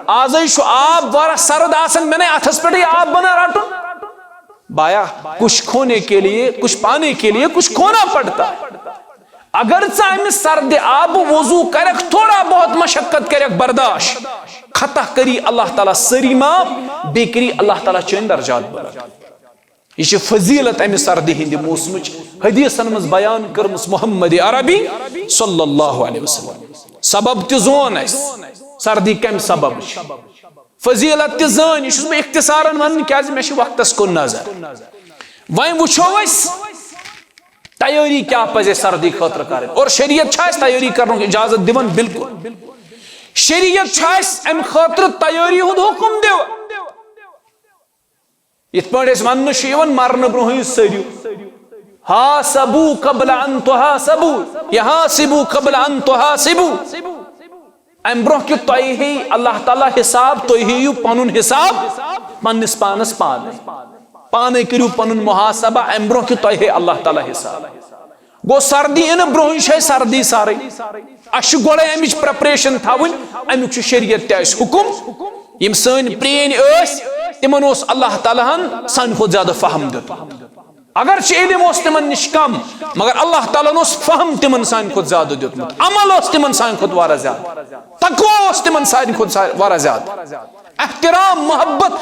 آزَے چھُ آب واریاہ سرد آسان، مےٚ نے اَتھَس پٮ۪ٹھٕے آب بَنان رَٹُن۔ بایا، کچھ کھونے کے لیے، کچھ پانے کے لیے کچھ کھونا پڑتا ہے۔ اگر ژٕ امہِ سردِ آبہٕ وضو کرکھ، تھوڑا بہت مشقت کرکھ برداشت، خطا کری اللہ تعالیٰ سٲری معاف، بیٚیہِ کری اللہ تعالیٰ چٲنۍ درجات بلند۔ یہِ چھِ فضیلت امہِ سردی ہٕنٛدِ موسمٕچ حدیثن منٛز بیان کٔرمٕژ محمد عربی صلی اللہ علیہ وسلم۔ سبب تہِ زون اسہِ، سردی کمہِ سبب چھِ؟ فضیلت تہِ زٲنۍ، یہِ چھُس بہٕ اختصارن ونان، کیازِ مےٚ چھِ وقتس کُن نظر۔ وۄنۍ وٕچھو أسۍ تیٲری کیٛاہ پزِ اَسہِ سردی خٲطرٕ کرٕنۍ، اور شریعت چھا اَسہِ تیٲری کرنُک اجازت دِوان؟ بالکل۔ شریعت چھا اَسہِ اَمہِ خٲطرٕ تیٲری ہُنٛد حُکم دِوان؟ یِتھ پٲٹھۍ أسۍ وننہٕ چھُ یِوان، مرنہٕ برونٛہٕے سٔرِو۔ حاسبوا قبل ان تحاسبوا، یحاسبوا قبل ان تحاسبوا۔ امہِ برونٛہہ کہِ تۄہہِ ہیٚیہِ اللہ تعالیٰ حساب، تُہۍ ہیٚیِو پنُن حساب پننِس پانس پانے۔ پانے کٔرِو پنُن محاسبہ، امہِ برونٛہہ کہِ تۄہہِ ہیٚیہِ اللہ تعالیٰ حساب۔ گوٚو، سردی یِنہٕ برونٛہٕے چھےٚ سردی سارٕے۔ اسہِ چھُ گۄڈے امِچ preparation تھاوٕنۍ، امیُک چھُ شریعت تہِ اسہِ حُکم۔ یِم سٲنۍ پرٛٲنۍ ٲسۍ، تِمن اوس اللہ تعالیٰ ہن سانہِ کھۄتہٕ زیادٕ فہم دیُتمُت۔ اگرچہِ علم اوس تِمن نِش کم، مگر اللہ تعالیٰ ہن اوس فہم تِمن سانہِ کھۄتہٕ زیادٕ دیُتمُت، عمل اوس تِمن سانہِ کھۄتہٕ واریاہ زیادٕ، تقویٰ اوس تِمن سانہِ کھۄتہٕ سا-، واریاہ زیادٕ، احترام، محبت،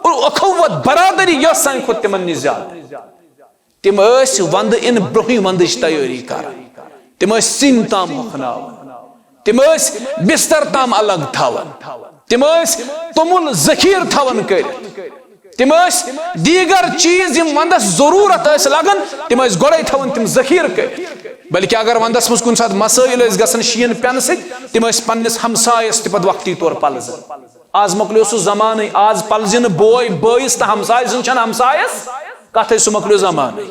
اخوت، برادری، یہِ ٲس سانہِ کھۄتہٕ تِمن نِش زیادٕ۔ تِم ٲسۍ وندٕ یِنہٕ برونٛہٕے وندٕچ تیٲری کران۔ تِم ٲسۍ سِنۍ تام ہۄکھناوان۔ تِم ٲسۍ بستر تام الگ تھاوان۔ تِم ٲسۍ توٚمُل ذخیرٕ تھاوان کٔرِتھ۔ تِم ٲسۍ دیگر چیز، یِم وندس ضرورت ٲسۍ لگان، تِم ٲسۍ گۄڈے تھاوان تِم ذخیرٕ کٔرِتھ۔ بلکہ اگر وندس منٛز کُنہِ ساتہٕ مسائل ٲسۍ گژھان شیٖن پٮ۪نہٕ سۭتۍ، تِم ٲسۍ پننِس ہمسایس تہِ پتہٕ وقتی طور پلزان۔ آز مۄکلیو سُہ زمانٕے، آز پلزِ نہٕ بوے بٲیِس تہٕ ہمسایہِ سٕنٛز چھنہٕ ہمسایس کتھے، سُہ مۄکلیو زمانٕے۔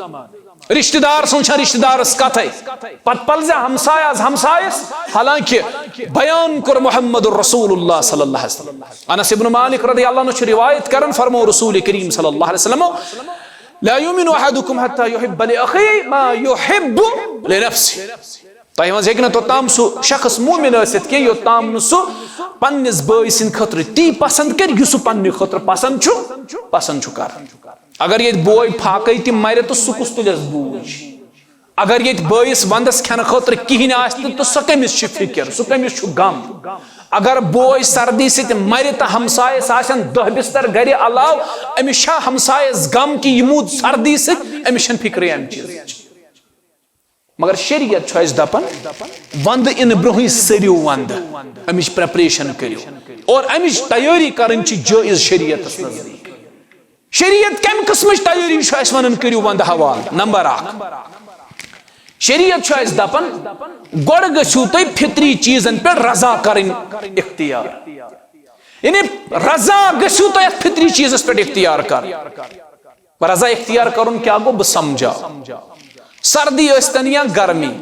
رشتہٕ دار سٕنٛز چھنہٕ رشتہٕ دارس کتھے، پتہٕ پلزِ ہمسایہِ آز ہمسایس۔ حالانکہ بیان کوٚر محمد رسول اللہ صلی اللہ علیہ وسلم۔ انس ابن مالک رضی اللہ عنہ چھُ روایت کران، فرمو رسول کریم صلی اللہ علیہ وسلم، "لا يؤمن احدكم حتى يحب لأخيه ما يحب لنفسه۔" تۄہہِ منٛز ہیٚکہِ نہٕ توٚتام سُہ شخص مومن ٲسِتھ کینٛہہ، یوٚتام نہٕ سُہ پننِس بٲے سٕنٛدِ خٲطرٕ تی پسنٛد کرِ، یُس سُہ پننہِ خٲطرٕ پسنٛد چھُ، پسنٛد چھُ کران۔ اگر ییٚتہِ بوے فاقے تہِ مرِ، تہٕ سُہ کُس تُلٮ۪س بوٗج؟ اگر ییٚتہِ بٲیِس ونٛدس کھٮ۪نہٕ خٲطرٕ کِہیٖنۍ آسہِ تہٕ، تہٕ سۄ کٔمِس چھِ فِکر، سُہ کٔمِس چھُ غم؟ اگر بوے سردی سۭتۍ مرِ تہٕ ہمسایس آسن دہ بستر گرِ علاوٕ، أمِس چھا ہمسایس غم کہِ یہِ موٗد سردی سۭتۍ؟ أمِس چھنہٕ فکرٕے امہِ چیٖزٕچ۔ مگر شریعت چھُ اَسہِ دَپان، وَندٕ یِنہٕ برونٛہٕے سٔرِو وَندٕ، اَمِچ preparation کٔرِو، اور اَمِچ تیٲری کَرٕنۍ چھِ جٲیز شریعتَس نزدیٖک۔ شریعت کَمہِ قٕسمٕچ تیٲری چھُ اَسہِ وَنان کٔرِو وَندٕ حوالہٕ؟ نمبر اکھ، شریعت چھُ اَسہِ دَپان، گۄڈٕ گٔژھِو تُہۍ فطری چیٖزَن پٮ۪ٹھ رضا کَرٕنۍ اختیار، یعنی رضا گٔژھِو تُہۍ اَتھ فطری چیٖزَس پٮ۪ٹھ اختیار کَرٕنۍ۔ رضا اختیار کرُن کیا گوٚو، بہٕ سمجھاو۔ سردی ٲسۍتن یا گرمی،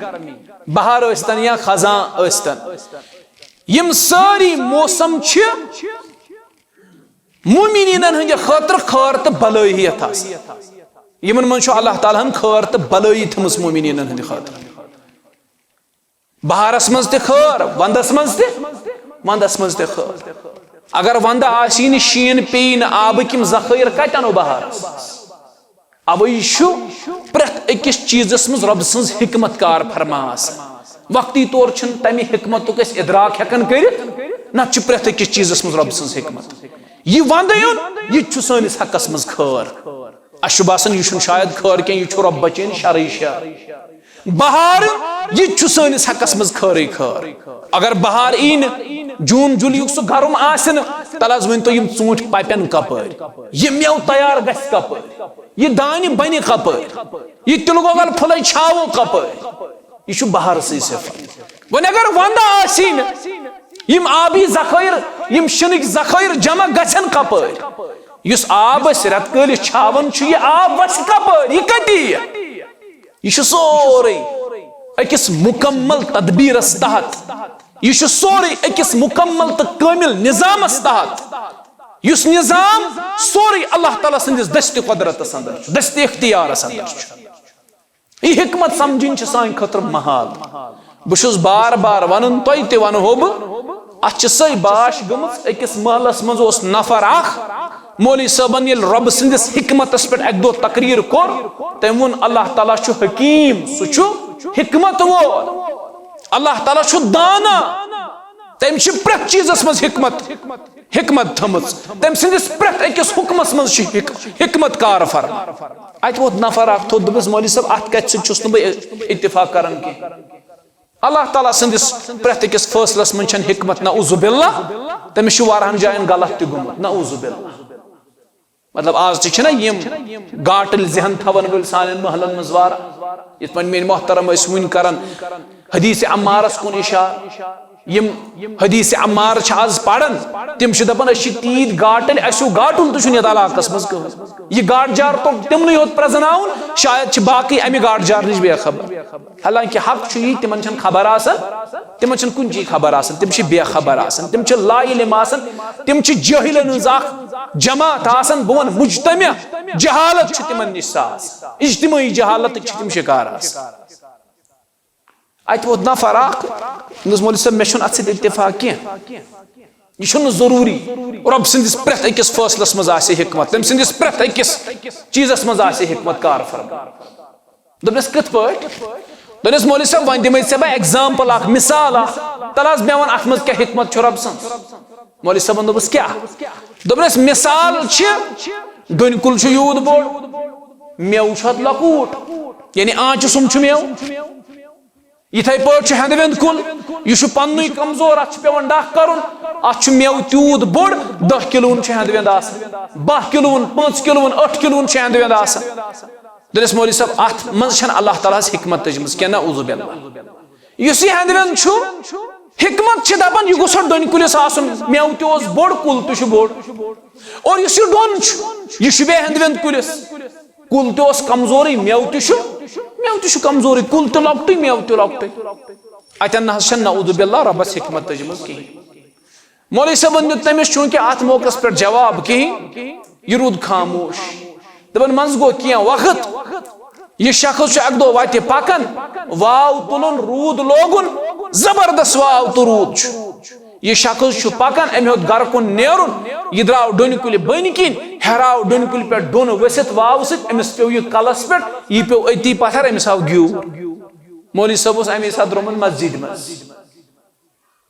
بہار ٲسۍتن یا خزاں ٲسۍتن، یِم سٲری موسم چھِ مومنیٖنن ہٕنٛدِ خٲطرٕ خٲر تہٕ بلٲیی ہیتھ آسان۔ یِمن منٛز چھُ اللہ تعالیٰ ہن خٲر تہٕ بلٲیی تھٲمٕژ مومنیٖنن ہٕنٛدِ خٲطرٕ۔ بہارس منٛز تہِ خٲر، ونٛدس منٛز تہِ، ونٛدس منٛز تہِ خٲر۔ اگر ونٛدٕ آسی نہٕ، شیٖن پیٚیہِ نہٕ، آبٕکۍ یِم ذخٲیر کتہِ انو بہارس منٛز؟ اوے چھُ پرٛٮ۪تھ أکِس چیٖزس منٛز رۄب سٕنٛز حکمت کار فرما آسان۔ وقتی طور چھِنہٕ تمہِ حکمتُک أسۍ ادراک ہٮ۪کان کٔرِتھ، نتہٕ چھُ پرٛٮ۪تھ أکِس چیٖزس منٛز رۄب سٕنٛز حکمت۔ یہِ ونٛدٕ یُن، یہِ تہِ چھُ سٲنِس حقس منٛز خٲر۔ اسہِ چھُ باسان، یہِ چھُنہٕ شاید خٲر کینٛہہ، یہِ چھُ رۄب بچٲنۍ شرٕے شر۔ بہار، یہِ تہِ چھُ سٲنِس حقس منٛز خٲرٕے خٲر۔ اگر بہار یی نہٕ، جوٗن جُلیُک سُہ گرم آسہِ نہٕ، تَلہٕ حظ ؤنۍ تو، یِم ژوٗنٛٹھۍ پَپن کپٲرۍ؟ یہِ مٮ۪وٕ تیار گژھِ کپٲرۍ؟ یہِ دانہِ بنہِ کپٲرۍ؟ یہِ تِلہٕ گۄگل پھُلے چھاوو کپٲرۍ؟ یہِ چھُ بہارسٕے صفت۔ وۄنۍ اگر ونٛدٕ آسی نہٕ، یِم آبی ذخٲیر، یِم شِنٕکۍ ذخٲیر جمع گژھن کپٲرۍ؟ یُس آب أسۍ رٮ۪تہٕ کٲلِس چھاوان چھُ، یہِ آب وسہِ کپٲرۍ؟ یہِ کتہِ یِیہِ؟ یہِ چھُ سورُے أکِس مُکمل تدبیٖرس تحت، یہِ چھُ سورُے أکِس مُکمل تہٕ کٲمِل نظامس تحت، یُس نظام سورُے اللہ تعالیٰ سٕنٛدِس دستِ قۄدرتس اندر چھُ، دستِ اختیارس اندر چھُ۔ یہِ حکمت سمجھِنۍ چھِ سانہِ خٲطرٕ محال۔ بہٕ چھُس بار بار ونان، تۄہہِ تہِ ونہو بہٕ، اتھ چھِ سۄے باش گٔمٕژ۔ أکِس محلس منٛز اوس نفر اکھ، مولوی صٲبن ییٚلہِ رۄبہٕ سٕنٛدِس حکمتس پٮ۪ٹھ اکہِ دۄہ تقریر کوٚر، تٔمۍ ووٚن، اللہ تعالیٰ چھُ حکیم، سُہ چھُ حکمت وول، اللہ تعالیٰ چھُ دانا، تٔمۍ چھِ پرٛٮ۪تھ چیٖزس منٛز حکمت، حکمت تھٲمٕژ، تٔمۍ سٕنٛدِس پرٛٮ۪تھ أکِس حکمس منٛز چھِ حک-، حکمت کار فرما۔ اتہِ ووت نفر اکھ تھوٚد، دوٚپُس، مولوی صٲب، اتھ کتھِ سۭتۍ چھُس نہٕ بہٕ اتفاق کران کینٛہہ۔ اللہ تعالیٰ سٕنٛدِس پرٛٮ۪تھ أکِس فٲصلس منٛز چھنہٕ حکمت، نعوذ باللہ، تٔمِس چھُ واریاہن جاین غلط تہِ گوٚمُت، نعوذ باللہ۔ مطلب، آز تہِ چھِنہ یِم گاٹٕلۍ ذہن تھاون وٲلۍ سانٮ۪ن محلن منٛز واریاہ، یِتھ پٲٹھۍ میٲنۍ محترم ٲسۍ وُنۍ کران حدیث عمارس کُن اشارٕ۔ یِم حدیث عمار چھِ آز پران، تِم چھِ دپان، أسۍ چھِ تیٖتۍ گاٹٕلۍ، اسہِ ہیوٗ گاٹُل تہِ چھُنہٕ یتھ علاقس منٛز کٕہٕنۍ۔ یہِ گاٹہٕ جار توٚگ تِمنٕے یوت پرزناوُن، شاید چھِ باقٕے امہِ گاٹہٕ جار نِش بے خبر۔ حالانکہ حق چھُ یی، تِمن چھنہٕ خبر آسان، تِمن چھنہٕ کُنہِ چیٖز خبر آسان، تِم چھِ بے خبر آسان، تِم چھِ لا علم آسان، تِم چھِ جٲہلن ہٕنٛز اکھ جماعت آسان، بہٕ ونہٕ مجتمع جہالت چھِ تِمن نِش ساز، اجتماعی جہالتٕکۍ چھِ تِم شکار آسان۔ اتہِ ووت نفر اکھ، دوٚپنس، مولوی صٲب، مےٚ چھُنہٕ اتھ سۭتۍ اتفاق کینٛہہ، یہِ چھُنہٕ ضروٗری۔ رۄب سٕنٛدِس پرٛٮ۪تھ أکِس فٲصلس منٛز آسہِ حکمت، تٔمۍ سٕنٛدِس پرٛٮ۪تھ أکِس چیٖزس منٛز آسہِ حکمت کار فرما۔ دوٚپنس، کِتھ پٲٹھۍ؟ دوٚپنس، مولوی صٲب، وۄنۍ دِمے ژےٚ بہٕ example اکھ، مثال اکھ۔ تَلہٕ حظ مےٚ وَن، اَتھ منٛز کیٛاہ حکمت چھُ رۄب سٕنٛز؟ مولوی صٲبن دوٚپُس، کیٛاہ؟ دوٚپنس، مثال چھِ ڈوٗنۍ کُل چھُ یوٗت بوٚڑ، مٮ۪وٕ چھُ اَتھ لۄکوٗٹ، یعنی آنٛچہِ سُم چھُ مٮ۪وٕ۔ یِتھَے پٲٹھۍ چھُ ہٮ۪نٛدٕ وٮ۪نٛدٕ کُل، یہِ چھُ پننُے کمزور، اَتھ چھُ پٮ۪وان ڈَکھ کَرُن، اَتھ چھُ مٮ۪وٕ تیوٗت بوٚڑ، دَہ کِلوُن چھُ ہٮ۪نٛدٕ وٮ۪نٛدٕ آسان، بَہہ کِلوُن، پانٛژھ کِلوُن، ٲٹھ کِلوُن چھُ ہٮ۪نٛدٕ وٮ۪نٛدٕ آسان۔ دوٚپنس، مولوی صٲب، اتھ منٛز چھنہٕ اللہ تعالیٰ ہس حکمت تٔجمٕژ کینٛہہ، نعوذ باللہ۔ یُس یہِ ہٮ۪نٛدوٮ۪نٛد چھُ، حکمت چھِ دپان، یہِ گوٚژھ ہا ڈوٗنۍ کُلِس آسُن، مٮ۪وٕ تہِ اوس بوٚڑ، کُل تہِ چھُ بوٚڑ۔ اور یُس یہِ ڈوٗن چھُ، یہِ چھُ بیٚیہِ ہٮ۪نٛدوٮ۪نٛد کُلِس۔ کُل تہِ اوس کمزورٕے، مٮ۪وٕ تہِ چھُ، مٮ۪وٕ تہِ چھُ کمزورٕے، کُل تہِ لۄکٹُے، مٮ۪وٕ تہِ لۄکٹُے۔ اتٮ۪ن نہ حظ چھنہٕ نعوذ باللہ رۄبس حکمت تٔجمٕژ کِہیٖنۍ۔ مولوی صٲبن دیُت تٔمِس چوٗنٛکہِ اتھ موقعس پٮ۪ٹھ جواب کِہیٖنۍ، یہِ روٗد خاموش۔ دَپان، منٛزٕ گوٚو کینٛہہ وقت، یہِ شخص چھُ اَکہِ دۄہ وَتہِ پَکان، واو تُلُن، روٗد لوگُن، زبردست واو تہٕ روٗد چھُ۔ یہِ شخص چھُ پَکان، أمۍ ہیوٚت گرٕ کُن نیرُن، یہِ درٛاو ڈوٗنۍ کُلہِ بٔنۍ کِنۍ، ہیٚہراو ڈوٗنۍ کُلہِ پٮ۪ٹھ ڈوٗنہٕ ؤسِتھ واوٕ سۭتۍ، أمِس پیوٚو یہِ کَلَس پٮ۪ٹھ، یہِ پیوٚو أتی پَتھر، أمِس آو گیوٗر۔ مولوی صٲب اوس اَمے ساتہٕ درٛامُت مسجدِ منٛز۔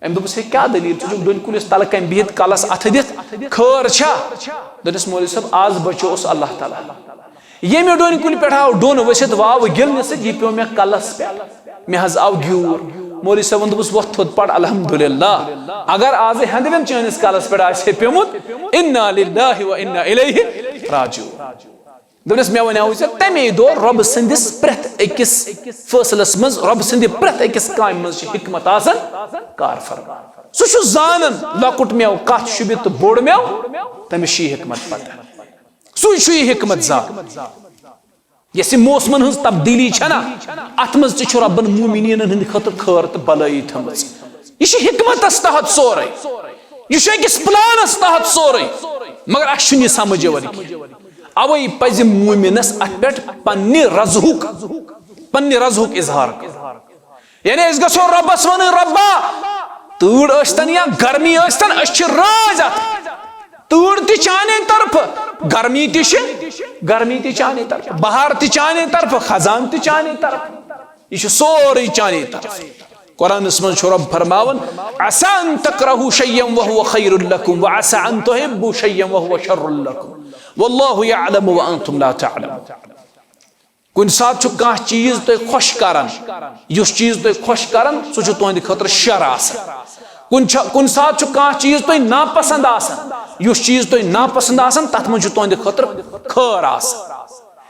أمۍ دوٚپُس، "ہے، کیٛاہ دٔلیٖل؟ ژٕ چھُکھ ڈوٗنۍ کُلِس تَلہٕ کَنۍ بِہِتھ، کَلَس اَتھٕ دِتھ، خٲر چھا؟" دوٚپنَس، "مولوی صٲب، آز بچووُس اللہ تعالیٰ۔ ییٚمہِ ڈوٗنۍ کُلہِ پٮ۪ٹھ آو ڈوٗن ؤسِتھ، واوٕ گِلنہٕ سۭتۍ، یہِ پیوٚو مےٚ کَلَس پٮ۪ٹھ۔ مےٚ حظ آو گیوٗر۔" مولوی صٲبَن دوٚپُس، "وۄتھ تھوٚد پَر الحمدللہ۔ اگر آزٕے ہٮ۪نٛدوٮ۪نٛد چٲنِس کَلَس پٮ۪ٹھ آسہِ ہے پیوٚمُت، انا للہ و انا الیہ راجعون۔" دوٚپنَس، "مےٚ وَنیٛاوُے ژےٚ تَمے دۄہ، رۄبہٕ سٕنٛدِس پرٛٮ۪تھ أکِس فٲصلَس منٛز، رۄبہٕ سٕنٛدِ پرٛٮ۪تھ أکِس کامہِ منٛز چھِ حکمت آسان کار فرما۔ سُہ چھُ زانان، لۄکُٹ مٮ۪وٕ کَتھ شوٗبہِ تہٕ بوٚڑ مٮ۪وٕ، تٔمِس چھِ یہِ حکمت پَتہ۔ سُے چھُ یہِ حکمت زانان۔ یۄس یہِ موسمَن ہٕنٛز تبدیٖلی چھَنا، اَتھ منٛز تہِ چھُ رۄبَن مومنیٖنَن ہٕنٛدِ خٲطرٕ خٲر تہٕ بَلٲیی تھٲمٕژ۔ یہِ چھُ حکمتَس تحت سورُے۔ یہِ چھُ أکِس پلانَس تحت سورُے۔ مگر اَسہِ چھُنہٕ یہِ سمجھ یِوان کینٛہہ۔ اوے پزِ مومنس اتھ پٮ۪ٹھ پننہِ رضہُک، پننہِ رضہُک اظہار کرُن۔ یعنی أسۍ گژھو رۄبس ونٕنۍ، "رۄبا، تۭر ٲسۍتن یا گرمی ٲسۍتن، أسۍ چھِ رٲضۍ اتھ۔ تۭر تہِ چانے طرفہٕ، گرمی تہِ چھِ، گرمی تہِ چانے طرفہٕ، بہار تہِ چانے طرفہٕ، خزان تہِ چانے طرفہٕ۔ یہِ چھُ سورُے چانے طرفہٕ۔" قرآنس منٛز چھُ رۄب فرماوان، "عسى أن تكرهوا شيئا وهو خير لكم وعسى أن تحبوا شيئا وهو شر لكم والله يعلم وأنتم لا تعلمون۔" کُنہِ ساتہٕ چھُ کانٛہہ چیٖز تۄہہِ خۄش کران، یُس چیٖز تۄہہِ خۄش کران، سُہ چھُ تُہنٛدِ خٲطرٕ شر آسان۔ کُنہِ چھا-، کُنہِ ساتہٕ چھُ کانٛہہ چیٖز تۄہہِ ناپسنٛد آسان، یُس چیٖز تۄہہِ ناپسنٛد آسان، تتھ منٛز چھُ تُہنٛدِ خٲطرٕ خٲر آسان۔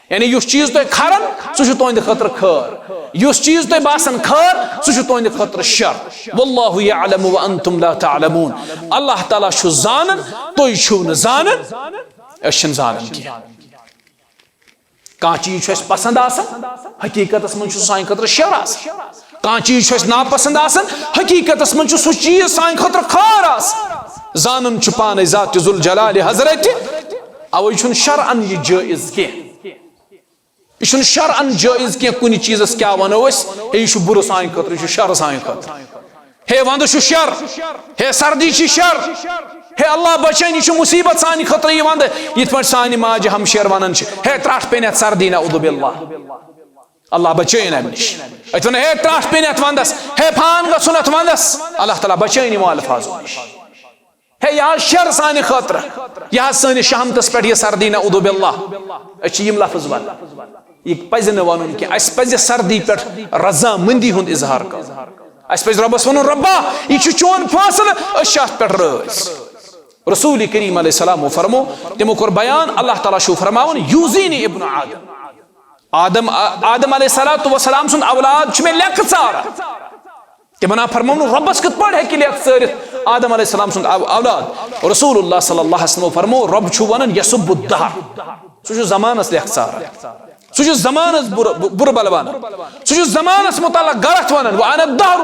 یعنی یُس چیٖز تۄہہِ کھران، سُہ چھُ تُہنٛدِ خٲطرٕ خٲر۔ یُس چیٖز تۄہہِ باسان خٲر، سُہ چھُ تُہنٛدِ خٲطرٕ شر۔ والله يعلم وأنتم لا تعلمون۔ اللہ تعالیٰ چھُ زانان، تُہۍ چھِو نہٕ زانان، أسۍ چھِنہٕ زانان کینٛہہ۔ کانٛہہ چیٖز چھُ اَسہِ پسنٛد آسان، حقیٖقتس منٛز چھُ سُہ سانہِ خٲطرٕ شر آسان۔ کانٛہہ چیٖز چھُ اَسہِ ناپسنٛد آسان، حقیٖقتس منٛز چھُ سُہ چیٖز سانہِ خٲطرٕ خٲر آسان۔ زانان چھُ پانے ذات ذوالجلال حضرت، اوے چھُنہٕ شرعن یہِ جٲیز کینٛہہ۔ یہِ چھُنہٕ شرعن جٲیز کینٛہہ۔ کُنہِ چیٖزس کیٛاہ ونو أسۍ؟ ہے، یہِ چھُ بُرٕ سانہِ خٲطرٕ، یہِ چھُ شر سانہِ خٲطرٕ۔ ہے، ونٛدٕ چھُ شر، ہے، سردی چھِ شر، ہے، اللہ بچٲیِن، یہِ چھُ مُصیبت سانہِ خٲطرٕ یہِ ونٛدٕ۔ یِتھ پٲٹھۍ سانہِ ماجہِ ہمشیر ونان چھِ، ہے، ترٛٹھ پیٚنۍ اَتھ سردی، نعوذ باللہ۔ اللہ بچٲیِن اَمہِ نِش۔ أسۍ وَنو، ہے، ترٛٹھ پیٚنۍ اَتھ ونٛدس، ہے، پھان گژھُن اَتھ ونٛدس۔ اللہ تعالیٰ بچٲیِن یِمو الفاظو نِش۔ ہے، یہِ حظ شر سانہِ خٲطرٕ، یہِ حظ سٲنِس شہمتس پٮ۪ٹھ یہِ سردی، نعوذ باللہ۔ أسۍ چھِ یِم لفظ ونان۔ یہِ پزِ نہٕ ونُن کینٛہہ۔ اسہِ پزِ سردی پٮ۪ٹھ رضامندی ہُنٛد اظہار کرُن۔ اسہِ پزِ رۄبس ونُن، "رۄبا، یہِ چھُ چون فٲصلہٕ، أسۍ چھِ اتھ پٮ۪ٹھ رٲضۍ۔" رسول کریم علیہ السلامو فرمو، تِمو کوٚر بیان، اللہ تعالیٰ چھُ فرماوان، "یوزینی ابن آدم۔" آدم، آدم علیہ الصلوۃ والسلام سُنٛد اولاد چھُ مےٚ لیٚکہٕ ژاران۔ تِمن آو فرماونہٕ، رۄبس کِتھ پٲٹھۍ ہیٚکہِ لیٚکھ ژٲرِتھ آدم علیہ السلام سُنٛد او-، اولاد؟ رسول اللہ صلی اللہ علیہ وسلم فرمو، رۄب چھُ ونان، یسب الدہر، سُہ چھُ زمانس لیٚکھ ژاران، سُہ چھُ زمانس بُرٕ، بُ-، بُرٕ بل ونان، سُہ چھُ زمانس متعلق غلط ونان، وانا الدہر،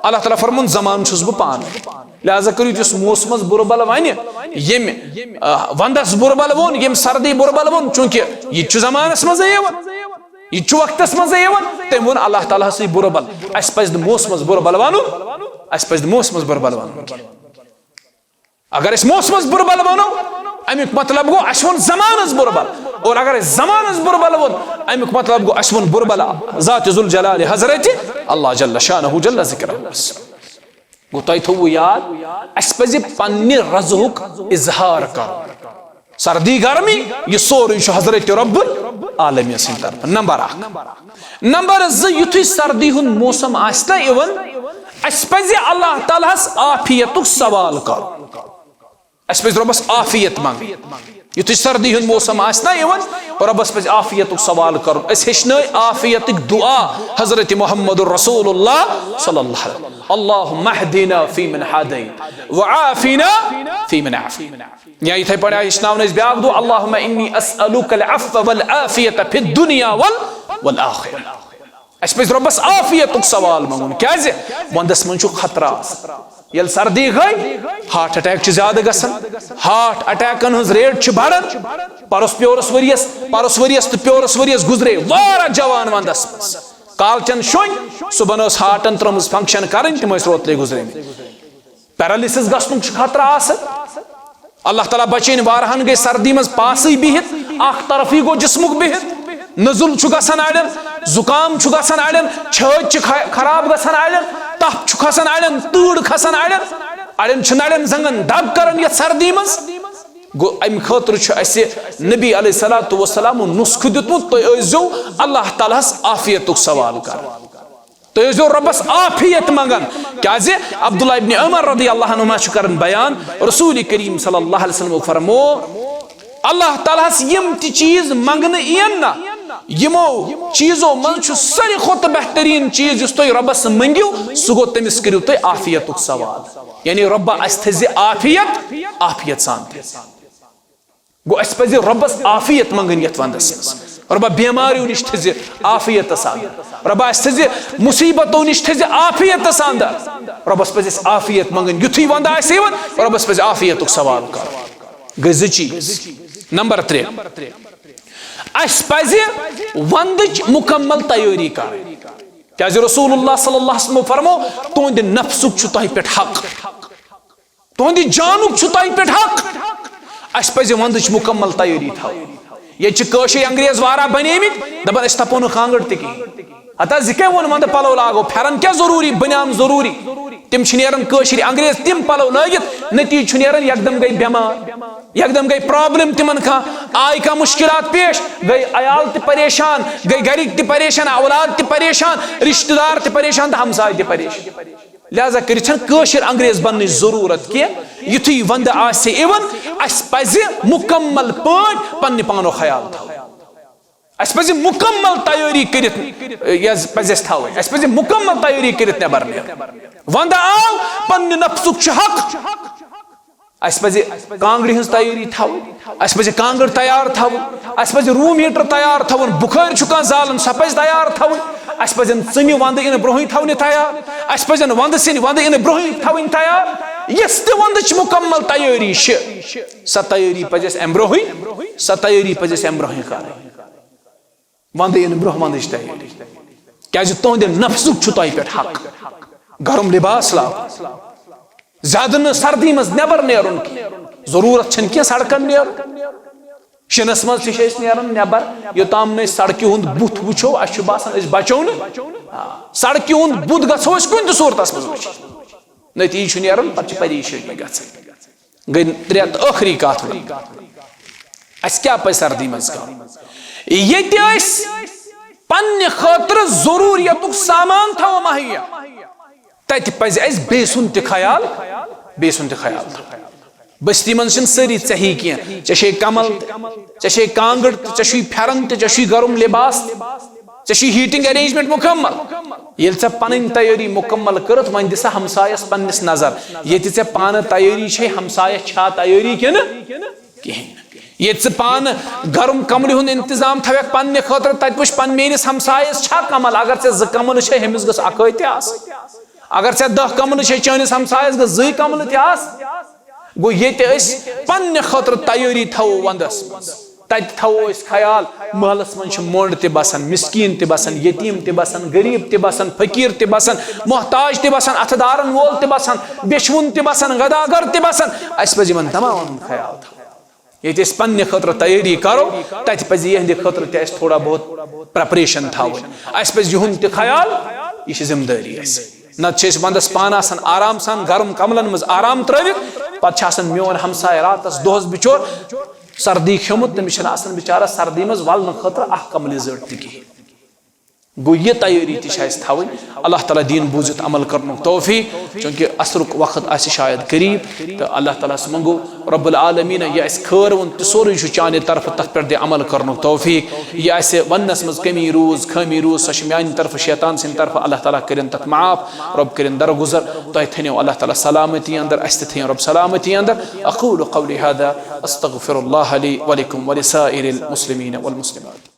اللہ تعالیٰ فرمون، زمان چھُس بہٕ پانہٕ۔ لہذا کٔرِو یُس موسمس بُرٕ بل ونہِ، ییٚمہِ، آ، ونٛدس بُرٕ بل ووٚن، ییٚمہِ سردی بُرٕ بل ووٚن، چونکہ یہِ تہِ چھُ زمانس منٛزے یِوان۔ یہِ تہِ چھُ وقتس منٛزے یِوان، تٔمۍ ووٚن اللہ تعالیٰ ہسٕے بُرٕ بل۔ اسہِ پزِ نہٕ موسمس بُرٕ بل ونُن، اسہِ پزِ نہٕ موسمس بُرٕ بل ونُن کینٛہہ۔ اگر أسۍ موسمس بُرٕ بل ونو، امیُک مطلب گوٚو، اسہِ ووٚن زمانس بُرٕ بل۔ اور اگر أسۍ زمانس بُرٕ بل ووٚن، امیُک مطلب گوٚو، اسہِ ووٚن بُرٕ بل ذات ذوالجلال حضرت اللہ جل شانہ جل ذکرہ۔ گوٚو، تۄہہِ تھوٚوُ یاد، اسہِ پزِ پننہِ رضہُک اظہار کرُن۔ سردی گرمی، یہِ سورُے چھُ حضرت رب العالمین سٕنٛدِ طرفہٕ۔ نمبر اکھ۔ نمبر زٕ، یُتھُے سردی ہُنٛد موسم آسہِ نا یِوان، اسہِ پزِ اللہ تعالیٰ ہس عافیتُک سوال کرُن۔ اسہِ پزِ رۄبس عافیت منٛگٕنۍ۔ یُتھُے سردی ہُنٛد موسم آسہِ نا یِوان، رۄبس پزِ عافیتُک سوال کرُن۔ أسۍ ہیٚچھنٲے عافیتٕکۍ دعا حضرت محمد رسول اللہ صلی اللہ علیہ وسلم۔ اللہم اہدنا فیمن ہدیت وعافنا فیمن عافیت۔ یا یِتھے پٲٹھۍ آیہِ ہیٚچھناونہٕ أسۍ بیٛاکھ دُعا، اللہم انی اسألک العفو والعافیت فی الدنیا وال-، والآخرہ۔ اسہِ پزِ رۄبس عافیتُک سوال منٛگُن۔ کیازِ؟ ونٛدس منٛز چھُ خطرٕ آسان۔ ییٚلہِ سردی گٔے، ہارٹ اٹیک چھُ زیادٕ گژھان، ہارٹ اٹیکن ہٕنٛز ریٹ چھِ بڑان۔ پرُس پیورس ؤریس، پرُس ؤریس تہٕ پیورس ؤریس گُزرے واریاہ جوان ونٛدس منٛز۔ کالچن شوٚنگۍ، صبحن ٲس ہارٹن ترٲمٕژ فنکشن کرٕنۍ، تِم ٲسۍ روتلے گُزریمٕتۍ۔ پیرالسس گژھنُک چھُ خطرٕ آسان۔ اللہ تعالیٰ بچٲیِن، واریاہن گٔے سردی منٛز پاسٕے بِہِتھ، اکھ طرفٕے گوٚو جسمُک بِہِتھ۔ نزُل چھُ گژھان اڑٮ۪ن، زُکام چھُ گژھان اڑٮ۪ن، چھٲتۍ چھِ خ-، خراب گژھان اڑٮ۪ن، تپھ چھُ کھسان اڑٮ۪ن، تۭر کھسان اڑٮ۪ن، اڑٮ۪ن چھُ نڑٮ۪ن زنگن دگ کران یتھ سردی منٛز۔ گوٚو، امہِ خٲطرٕ چھُ اسہِ نبی علیہ الصلوۃ والسلام نسخہٕ دیُتمُت، تُہۍ ٲسۍزیو اللہ تعالیٰ ہس عافیتُک سوال کران، تُہۍ ٲسۍزیو رۄبس عافیت منگان۔ کیازِ عبداللہ ابن عمر رضی اللہ عنہما چھُ کران بیان، رسول کریم صلی اللہ علیہ وسلم فرمو، اللہ تعالیٰ ہس یِم تہِ چیٖز منگنہٕ یِن نہ، یِمو چیٖزو منٛز چھُ ساروی کھۄتہٕ بہتریٖن چیٖز یُس تُہۍ رۄبس منٛگِو، سُہ گوٚو تٔمِس کٔرِو تُہۍ عافیتُک سوال۔ یعنی رۄبا، اسہِ تھٲیزِ عافیت، عافیت سان تھٲیزِ۔ گوٚو، اسہِ پزِ رۄبس عافیت منگٕنۍ یتھ ونٛدس منٛز۔ رۄبا، بیماریو نِش تھٲیزِ عافیتس اندر۔ رۄبا، اسہِ تھٲیزِ مصیبتو نِش تھٲیزِ عافیتس اندر۔ رۄبس پزِ اسہِ عافیت منگٕنۍ۔ یُتھُے ونٛدٕ آسہِ یِوان، رۄبس پزِ عافیتُک سوال کرُن۔ گٔے زٕ چیٖز۔ نمبر ترٛےٚ، اسہِ پزِ ونٛدٕچ مکمل تیٲری کرٕنۍ۔ کیازِ رسول اللہ صلی اللہ علیہ وسلم فرمو، تُہنٛدِ نفسُک چھُ تۄہہِ پٮ۪ٹھ حق، تُہنٛدِ جانُک چھُ تۄہہِ پٮ۪ٹھ حق۔ اسہِ پزِ ونٛدٕچ مکمل تیٲری تھاوٕنۍ۔ ییٚتہِ چھِ کٲشِرۍ انگریز واریاہ بنیمٕتۍ، دپان، أسۍ تپو نہٕ کانٛگٕر تہِ کِہیٖنۍ۔ ہتا زِ کیٛاہ ووٚن، ونٛدٕ پلو لاگو، پھٮ۪رن کیٛاہ ضروٗری، بنیان ضروٗری۔ تِم چھِ نیران کٲشِرۍ انگریز تِم پلو لٲگِتھ، نتیٖجہٕ چھُ نیران یکدم گٔے بٮ۪مار، یکدم گٔے پرابلم تِمن کانٛہہ، آے کانٛہہ مشکلات پیش، گٔے عیال تہِ پریشان، گٔے گرِکۍ تہِ پریشان، اولاد تہِ پریشان، رشتہٕ دار تہِ پریشان تہٕ ہمساے تہِ پریشان۔ لہذا کٔرِتھ چھنہٕ کٲشِر انگریز بننٕچ ضروٗرت کینٛہہ۔ یُتھُے ونٛدٕ آسہِ یِوان، اسہِ پزِ مکمل پٲٹھۍ پننہِ پانُک خیال تھاوُن۔ اسہِ پزِ مکمل تیٲری کٔرِتھ، یہِ حظ پزِ اسہِ تھاوٕنۍ۔ اسہِ پزِ مکمل تیٲری کٔرِتھ نٮ۪بر نیرُن۔ ونٛدٕ آو، پننہِ نفسُک چھُ حق۔ اسہِ پزِ کانٛگرِ ہٕنٛز تیٲری تھاوٕنۍ، اسہِ پزِ کانٛگٕر تیار تھاوٕنۍ، اسہِ پزِ روٗم ہیٖٹر تیار تھاوُن، بُخٲرۍ چھُ کانٛہہ زالان، سۄ پزِ تیار تھاوٕنۍ۔ اسہِ پزن ژٕنہِ ونٛدٕ یِنہٕ برونٛہٕے تھاونہِ تیار، اسہِ پزن ونٛدٕ سِنۍ ونٛدٕ یِنہٕ برونٛہٕے تھاوٕنۍ تیار۔ یۄس تہِ ونٛدٕچ مکمل تیٲری چھِ، سۄ تیٲری پزِ اسہِ امہِ برونٛہٕے، سۄ تیٲری پزِ اسہِ امہِ برونٛہٕے کرٕنۍ۔ ونٛدٕ یِنہٕ برونٛہہ ونٛدٕچ تیٲری۔ کیازِ تُہنٛدِ نفسُک چھُ تۄہہِ پٮ۪ٹھ حق۔ گرم لباس لاگُن۔ زیادٕ نہٕ سردی منٛز نٮ۪بر نیرُن کینٛہہ۔ ضروٗرت چھَنہٕ کینٛہہ سڑکن نیرُن۔ شِنس منٛز تہِ چھِ أسۍ نیران نٮ۪بر۔ یوٚتام نہٕ أسۍ سڑکہِ ہُنٛد بُتھ وٕچھو، اَسہِ چھُ باسان أسۍ بچو نہٕ۔ آ، سڑکہِ ہُنٛد بُتھ گژھو أسۍ کُنہِ تہِ صوٗرتس منٛز وٕچھِتھ۔ نتیٖجہٕ چھُ نیران، پتہٕ چھِ پریشٲنی گژھان۔ گٔے ترٛےٚ تہٕ ٲخری کتھ وۄنۍ۔ اسہِ کیٛاہ پزِ سردی منٛز کرُن؟ ییٚتہِ أسۍ پننہِ خٲطرٕ ضروٗریتُک سامان تھاوو مہیا، تتہِ پزِ اسہِ بیٚیہِ سُنٛد تہِ خیال، بیٚیہِ سُنٛد تہِ خیال تھاوُن۔ بستی منٛز چھِنہٕ سٲری ژےٚ ہی کینٛہہ۔ ژےٚ چھے کمل تہِ، ژےٚ چھے کانٛگٕر تہِ، ژےٚ چھُے پھٮ۪رن تہِ، ژےٚ چھُے گرم لباس تہِ، ژےٚ چھُے heating arrangement مکمل۔ ییٚلہِ ژےٚ پنٕنۍ تیٲری مکمل کٔرٕتھ، وۄنۍ دِ سا ہمسایس پننِس نظر۔ ییٚتہِ ژےٚ پانہٕ تیٲری چھے، ہمسایس چھا تیٲری کِنہٕ کِہیٖنۍ؟ ییٚتہِ ژٕ پانہٕ گرم کملہِ ہُنٛد انتظام تھاوکھ پننہِ خٲطرٕ، تتہِ وٕچھ پننہِ میٲنِس ہمسایس چھا کمل؟ اگر ژےٚ زٕ کملہٕ چھے، ہُمِس گٔژھ اکٲے تہِ آسٕنۍ۔ اگر ژےٚ دَہ کملہٕ چھے، چٲنِس ہمسایس گٔژھ زٕے کملہٕ تہِ آسٕنۍ۔ گوٚو، ییٚتہِ أسۍ پننہِ خٲطرٕ تیٲری تھاوو ونٛدس منٛز، تتہِ تھاوو أسۍ خیال، محلس منٛز چھِ مۄنڈ تہِ بسان، مسکیٖن تہِ بسان، یتیٖم تہِ بسان، غریٖب تہِ بسان، فقیٖر تہِ بسان، محتاج تہِ بسان، اتھٕ دارن وول تہِ بسان، بیچھوُن تہِ بسان، گداگر تہِ بسان۔ اسہِ پزِ یِمن تمامن ہُنٛد خیال تھاوُن۔ ییٚتہِ أسۍ پننہِ خٲطرٕ تیٲری کرو، تتہِ پزِ یِہنٛدِ خٲطرٕ تہِ اسہِ تھوڑا بہت preparation تھاوٕنۍ۔ اسہِ پزِ یِہُنٛد تہِ خیال، یہِ چھِ ذمہٕ دٲری اسہِ۔ نتہٕ چھِ أسۍ ونٛدس پانہٕ آسان آرام سان گرم کملن منٛز آرام ترٲوِتھ، پتہٕ چھِ آسان میون ہمسایہِ راتس دۄہس بچور سردی کھیوٚمُت، تٔمِس چھنہٕ آسان بچارس سردی منٛز ولنہٕ خٲطرٕ اکھ کملہِ زٔٹ تہِ کِہیٖنۍ۔ گوٚو، یہِ تیٲری تہِ چھِ اسہِ تھاوٕنۍ۔ اللہ تعالیٰ دِیِن بوٗزِتھ عمل کرنُک توفیق، چونکہ عصرُک وقت آسہِ شاید قریب، تہٕ اللہ تعالیٰ ہس منٛگو رب العالمین یہِ اسہِ خٲر ووٚن تہِ سورُے چھُ چانہِ طرفہٕ، تتھ پٮ۪ٹھ دِ عمل کرنُک توفیق۔ یہِ اسہِ وننس منٛز کمی روٗز، خٲمی روٗز، سۄ چھِ میانہِ طرفہٕ، شیطان سٕنٛدِ طرفہٕ۔ اللہ تعالیٰ کٔرِن تتھ معاف، رب کٔرِن درگزر۔ تۄہہِ تھٲینو اللہ تعالیٰ سلامتی اندر، اسہِ تہِ تھٲیِن رب سلامتی اندر۔ اقول قولی هذا، استغفر الله لي ولكم ولسائر المسلمين والمسلمات۔